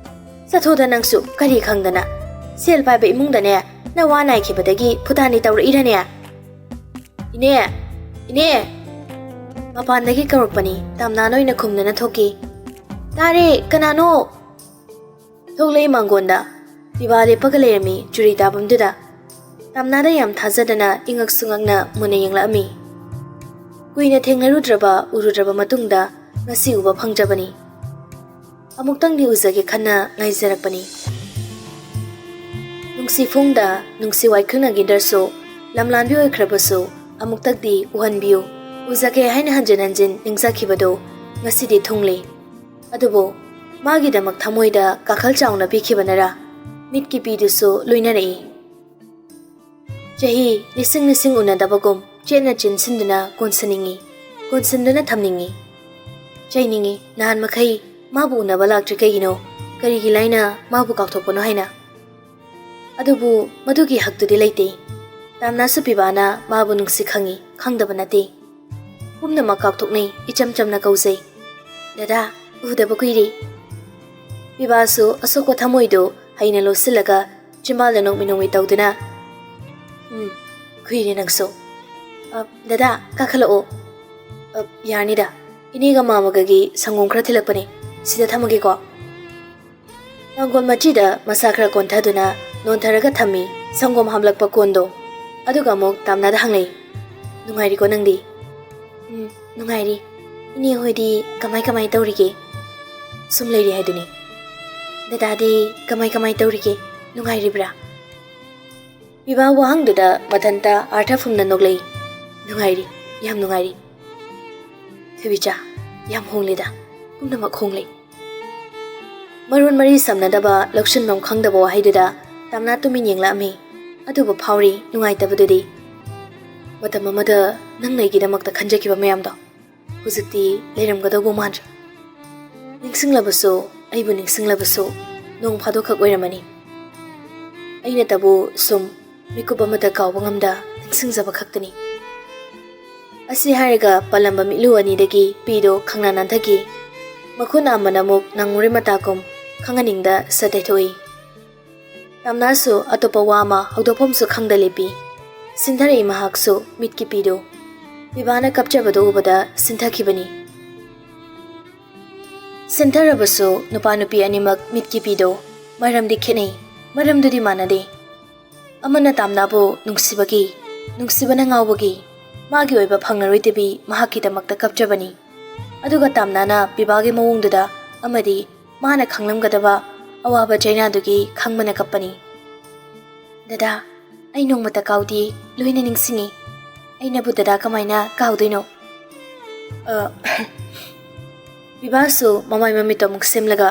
ꯆꯠꯊꯣꯗ ꯅꯪꯁꯨ, ꯀꯔꯤ ꯈꯪꯗꯅ꯫ ꯁꯦꯜ ꯄꯥꯏꯕ ꯏꯃꯨꯡꯗꯅꯦ ꯅꯋꯥ ꯅꯥꯏꯈꯤꯕꯗꯒꯤ ꯐꯨꯇꯥꯅꯤ ꯇꯧꯔꯛꯏꯔꯅꯦ?" "ꯏꯅꯦ! ꯏꯅꯦ!" ꯃꯄꯥꯟꯗꯒꯤ ꯀꯧꯔꯛꯄꯅꯤ꯫ ꯇꯥꯝꯅꯥꯟ ꯑꯣꯏꯅ ꯈꯨꯝꯗꯨꯅ ꯊꯣꯛꯈꯤ꯫ "ꯇꯥꯔꯦ, ꯀꯅꯥꯅꯣ?" ꯊꯣꯛꯂꯛꯏ ꯃꯥꯡꯒꯣꯟꯗ꯫ ꯄꯤꯕꯥ ꯂꯦꯞꯄꯒ ꯂꯩꯔꯝꯃꯤ ꯆꯨꯔꯤ ꯇꯥꯐꯝꯗꯨꯗ꯫ ꯇꯥꯝꯅꯥꯗ ꯌꯥꯝ ꯊꯥꯖꯗꯅ ꯏꯉꯛꯁꯨ ꯉꯛꯅ ꯃꯨꯟꯅ ꯌꯦꯡꯂꯛꯑꯝꯃꯤ꯫ ꯀꯨꯏꯅ ꯊꯦꯡꯅꯔꯨꯗ꯭ꯔꯕ, ꯎꯔꯨꯗ꯭ꯔꯕ ꯃꯇꯨꯡꯗ ꯉꯁꯤ ꯎꯕ ꯐꯪꯖꯕꯅꯤ꯫ ꯑꯃꯨꯛꯇꯪꯗꯤ ꯎꯖꯒꯦ ꯈꯟꯅ ꯉꯥꯏꯖꯔꯛꯄꯅꯤ꯫ ꯅꯨꯡꯁꯤ ꯐꯣꯡꯗ, ꯅꯨꯡꯁꯤ ꯋꯥꯏꯈꯪꯅꯈꯤꯗ꯭ꯔꯁꯨ, ꯂꯝꯂꯥꯟꯕꯤ ꯑꯣꯏꯈ꯭ꯔꯕꯁꯨ, ꯑꯃꯨꯛꯇꯪꯗꯤ ꯎꯍꯟꯕꯤꯌꯨ꯫ ꯎꯖꯒꯦ ꯍꯥꯏꯅ ꯍꯟꯖꯤꯟ ꯍꯟꯖꯤꯟ ꯅꯤꯡꯖꯈꯤꯕꯗꯣ ꯉꯁꯤꯗꯤ ꯊꯨꯡꯂꯦ꯫ ꯑꯗꯨꯕꯨ ꯃꯥꯒꯤꯗꯃꯛ ꯊꯃꯣꯏꯗ ꯀꯥꯈꯜ ꯆꯥꯎꯅ ꯄꯤꯈꯤꯕꯅꯔꯥ, ꯃꯤꯠꯀꯤ ꯄꯤꯗꯨꯁꯨ ꯂꯣꯏꯅꯔꯛꯏ꯫ ꯆꯍꯤ ꯂꯤꯁꯤꯡ ꯂꯤꯁꯤꯡ ꯎꯅꯗꯕꯒꯨꯝ ꯆꯦꯠꯅ ꯆꯤꯟꯁꯤꯟꯗꯨꯅ ꯀꯣꯟꯁꯤꯟꯅꯤꯡꯏ, ꯀꯣꯟꯁꯤꯟꯗꯨꯅ ꯊꯝꯅꯤꯡꯏ꯫ ꯆꯩꯅꯤꯡꯏ, ꯅꯍꯥꯟ ꯃꯈꯩ ꯃꯥꯕꯨ ꯎꯅꯕ ꯂꯥꯛꯇ꯭ꯔꯤ ꯀꯩꯒꯤꯅꯣ? ꯀꯔꯤꯒꯤ ꯂꯥꯏꯅ ꯃꯥꯕꯨ ꯀꯥꯎꯊꯣꯛꯄꯅꯣ ꯍꯥꯏꯅ? ꯑꯗꯨꯕꯨ ꯃꯗꯨꯒꯤ ꯍꯛꯇꯨꯗꯤ ꯂꯩꯇꯦ꯫ ꯇꯥꯝꯅꯥꯁꯨ ꯄꯤꯕꯥꯅ ꯃꯥꯕꯨ ꯅꯨꯡꯁꯤ ꯈꯪꯏ, ꯈꯪꯗꯕ ꯅꯠꯇꯦ꯫ ꯄꯨꯝꯅꯃꯛ ꯀꯥꯎꯊꯣꯛꯅꯩ, ꯏꯆꯝ ꯆꯝꯅ ꯀꯧꯖꯩ꯫ "ꯗꯗꯥ, ꯎꯗꯕ ꯀꯨꯏꯔꯦ꯫" ꯄꯤꯕꯥꯁꯨ ꯑꯁꯣꯛꯄ ꯊꯃꯣꯏꯗꯨ ꯍꯩꯅ ꯂꯣꯠꯁꯤꯜꯂꯒ ꯆꯤꯝꯕꯥꯜꯗ ꯅꯣꯛꯃꯤ ꯅꯣꯛꯃꯤ ꯇꯧꯗꯨꯅ, "ꯎꯝ, ꯀꯨꯏꯔꯦ ꯅꯪꯁꯨ꯫ ꯑ, ꯗꯗꯥ, ꯀꯥꯈꯠꯂꯛꯑꯣ꯫ ꯑ, ꯌꯥꯔꯅꯤꯗ꯫ ꯏꯅꯦꯒ ꯃꯥꯃꯒꯒꯤ ꯁꯪꯒꯣꯝ ꯈꯔ ꯊꯤꯜꯂꯛꯄꯅꯦ꯫ ꯁꯤꯗ ꯊꯝꯃꯒꯦꯀꯣ꯫" ꯃꯥꯡꯒꯣꯜ ꯃꯆꯤꯗ ꯃꯁꯥ ꯈꯔ ꯀꯣꯟꯊꯗꯨꯅ ꯅꯣꯟꯊꯔꯒ ꯊꯝꯃꯤ꯫ ꯁꯪꯒꯣꯝ ꯍꯥꯞꯂꯛꯄ ꯀꯣꯟꯗꯣ, ꯑꯗꯨꯒ ꯑꯃꯨꯛ ꯇꯥꯝꯅꯥꯗ ꯍꯪꯂꯛꯏ, "ꯅꯨꯡꯉꯥꯏꯔꯤꯀꯣ ꯅꯪꯗꯤ?" "ꯎꯝ, ꯅꯨꯡꯉꯥꯏꯔꯤ꯫ ꯏꯅꯦ ꯍꯣꯏꯗꯤ ꯀꯃꯥꯏ ꯀꯃꯥꯏ ꯇꯧꯔꯤꯒꯦ?" "ꯁꯨꯝ ꯂꯩꯔꯤ ꯍꯥꯏꯗꯨꯅꯤ꯫ ꯗꯗꯥꯗꯤ ꯀꯃꯥꯏ ꯀꯃꯥꯏ ꯇꯧꯔꯤꯒꯦ? ꯅꯨꯡꯉꯥꯏꯔꯤꯕ꯭ꯔꯥ?" ꯄꯤꯕꯥ ꯋꯥꯍꯪꯗꯨꯗ ꯃꯊꯟꯇ ꯑꯥꯔꯊ ꯐꯨꯝꯅ ꯅꯣꯛꯂꯛꯏ꯫ "ꯅꯨꯡꯉꯥꯏꯔꯤ, ꯌꯥꯝ ꯅꯨꯡꯉꯥꯏꯔꯤ꯫ ꯊꯣꯏꯕꯤꯆꯥ, ꯌꯥꯝ ꯍꯣꯡꯂꯦꯗ, ꯄꯨꯝꯅꯃꯛ ꯍꯣꯡꯂꯦ꯫" ꯃꯔꯣꯟ ꯃꯔꯤ ꯁꯝꯅꯗꯕ, ꯂꯧꯁꯤꯟꯐꯝ ꯈꯪꯗꯕ ꯋꯥꯍꯩꯗꯨꯗ ꯇꯥꯝꯅꯥ ꯇꯨꯃꯤꯟ ꯌꯦꯡꯂꯛꯑꯝꯃꯤ꯫ ꯑꯗꯨꯕꯨ ꯐꯥꯎꯔꯤ ꯅꯨꯡꯉꯥꯏꯇꯕꯗꯨꯗꯤ꯫ ꯃꯇꯝ ꯑꯃꯗ ꯅꯪꯅ ꯑꯩꯒꯤꯗꯃꯛꯇ ꯈꯟꯖꯈꯤꯕ ꯃꯌꯥꯝꯗꯣ ꯍꯧꯖꯤꯛꯇꯤ ꯂꯩꯔꯝꯒꯗꯧꯕ ꯃꯥꯟꯗ꯭ꯔꯦ꯫ ꯅꯤꯡꯁꯤꯡꯂꯕꯁꯨ, ꯑꯩꯕꯨ ꯅꯤꯡꯁꯤꯡꯂꯕꯁꯨ, ꯅꯣꯡ ꯐꯥꯗꯣꯛꯈꯛ ꯑꯣꯏꯔꯝꯃꯅꯤ꯫ ꯑꯩꯅꯇꯕꯨ ꯁꯨꯝ ꯃꯤꯀꯨꯞ ꯑꯃꯗ ꯀꯥꯎꯕ ꯉꯝꯗ ꯅꯤꯡꯁꯤꯡꯖꯕ ꯈꯛꯇꯅꯤ꯫ ꯑꯁꯤ ꯍꯥꯏꯔꯒ ꯄꯜꯂꯝꯕ ꯃꯤꯠꯂꯨ ꯑꯅꯤꯗꯒꯤ ꯄꯤꯗꯣ ꯈꯪꯅ ꯅꯥꯟꯊꯈꯤ꯫ ꯃꯈꯨꯠꯅ ꯑꯃꯅ ꯑꯃꯨꯛ ꯅꯪꯉꯨꯔꯦ ꯃꯇꯥꯒꯨꯝ ꯈꯪꯍꯟꯅꯤꯡꯗ ꯁꯠ ꯇꯩꯊꯣꯛꯏ꯫ ꯇꯥꯝꯅꯥꯁꯨ ꯑꯇꯣꯞꯄ ꯋꯥ ꯑꯃ ꯍꯧꯗꯣꯛꯐꯝꯁꯨ ꯈꯪꯗ ꯂꯦꯞꯄꯤ꯫ ꯁꯤꯟꯊꯔꯛꯏ ꯃꯍꯥꯛꯁꯨ ꯃꯤꯠꯀꯤ ꯄꯤꯗꯨ꯫ ꯄꯤꯕꯥꯅ ꯀꯞꯆꯕꯗꯨ ꯎꯕꯗ ꯁꯤꯟꯊꯈꯤꯕꯅꯤ꯫ ꯁꯤꯟꯊꯔꯕꯁꯨ ꯅꯨꯄꯥ ꯅꯨꯄꯤ ꯑꯅꯤꯃꯛ ꯃꯤꯠꯀꯤ ꯄꯤꯗꯨ ꯃꯔꯝꯗꯤ ꯈꯦꯠꯅꯩ, ꯃꯔꯝꯗꯨꯗꯤ ꯃꯥꯟꯅꯗꯦ꯫ ꯑꯃꯅ ꯇꯥꯝꯅꯥꯕꯨ ꯅꯨꯡꯁꯤꯕꯒꯤ, ꯅꯨꯡꯁꯤꯕꯅ ꯉꯥꯎꯕꯒꯤ, ꯃꯥꯒꯤ ꯑꯣꯏꯕ ꯐꯪꯂꯔꯣꯏꯗꯕꯤ ꯃꯍꯥꯛꯀꯤꯗꯃꯛꯇ ꯀꯞꯆꯕꯅꯤ꯫ ꯑꯗꯨꯒ ꯇꯥꯝꯅꯥꯅ ꯄꯤꯕꯥꯒꯤ ꯃꯑꯣꯡꯗꯨꯗ ꯑꯃꯗꯤ ꯃꯥꯅ ꯈꯪꯂꯝꯒꯗꯕ ꯑꯋꯥꯕ ꯆꯩꯅꯥꯗꯨꯒꯤ ꯈꯪꯕꯅ ꯀꯞꯄꯅꯤ꯫ "ꯗꯗꯥ, ꯑꯩ ꯅꯣꯡꯃꯇ ꯀꯥꯎꯗꯦ, ꯂꯣꯏꯅ ꯅꯤꯡꯁꯤꯡꯉꯤ꯫ ꯑꯩꯅꯕꯨ ꯗꯗꯥ ꯀꯃꯥꯏꯅ ꯀꯥꯎꯗꯣꯏꯅꯣ?" ꯑ, ꯄꯤꯕꯥꯁꯨ ꯃꯃꯥꯏ ꯃꯃꯤꯠꯇꯣ ꯑꯃꯨꯛ ꯁꯦꯝꯂꯒ,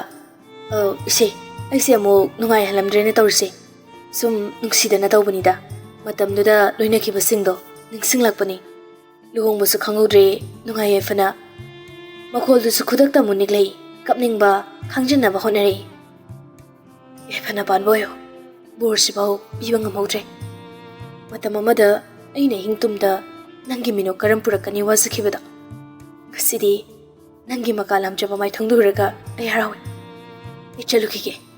"ꯑ, ꯏꯆꯦ, ꯑꯩꯁꯦ ꯑꯃꯨꯛ ꯅꯨꯡꯉꯥꯏꯍꯜꯂꯝꯗ꯭ꯔꯦꯅ ꯇꯧꯔꯤꯁꯦ꯫ ꯁꯨꯝ ꯅꯨꯡꯁꯤꯗꯅ ꯇꯧꯕꯅꯤꯗ꯫ ꯃꯇꯝꯗꯨꯗ ꯂꯣꯏꯅꯈꯤꯕꯁꯤꯡꯗꯣ ꯅꯤꯡꯁꯤꯡꯂꯛꯄꯅꯤ꯫ ꯂꯨꯍꯣꯡꯕꯁꯨ ꯈꯪꯍꯧꯗ꯭ꯔꯦ, ꯅꯨꯡꯉꯥꯏ ꯌꯥꯏꯐꯅ꯫" ꯃꯈꯣꯜꯗꯨꯁꯨ ꯈꯨꯗꯛꯇ ꯑꯃꯨꯛ ꯅꯤꯛꯂꯛꯏ꯫ ꯀꯞꯅꯤꯡꯕ ꯈꯥꯡꯖꯤꯟꯅꯕ ꯍꯣꯠꯅꯔꯛꯏ꯫ "ꯌꯥꯏꯐꯅ ꯄꯥꯟꯕ ꯑꯣꯏꯌꯣ꯫ ꯕꯣꯔꯁꯤꯐꯥꯎ ꯄꯤꯕ ꯉꯝꯍꯧꯗ꯭ꯔꯦ꯫ ꯃꯇꯝ ꯑꯃꯗ ꯑꯩꯅ ꯑꯍꯤꯡ ꯇꯨꯝꯗ ꯅꯪꯒꯤ ꯃꯤꯅꯣꯛ ꯀꯔꯝ ꯄꯨꯔꯛꯀꯅꯤ ꯋꯥꯖꯈꯤꯕꯗꯣ, ꯉꯁꯤꯗꯤ ꯅꯪꯒꯤ ꯃꯀꯥ ꯂꯥꯝꯖꯕ ꯃꯥꯏꯊꯣꯡꯗꯨ ꯎꯔꯒ ꯑꯩ ꯍꯔꯥꯎꯏ꯫ ꯑꯩ ꯆꯠꯂꯨꯈꯤꯒꯦ꯫"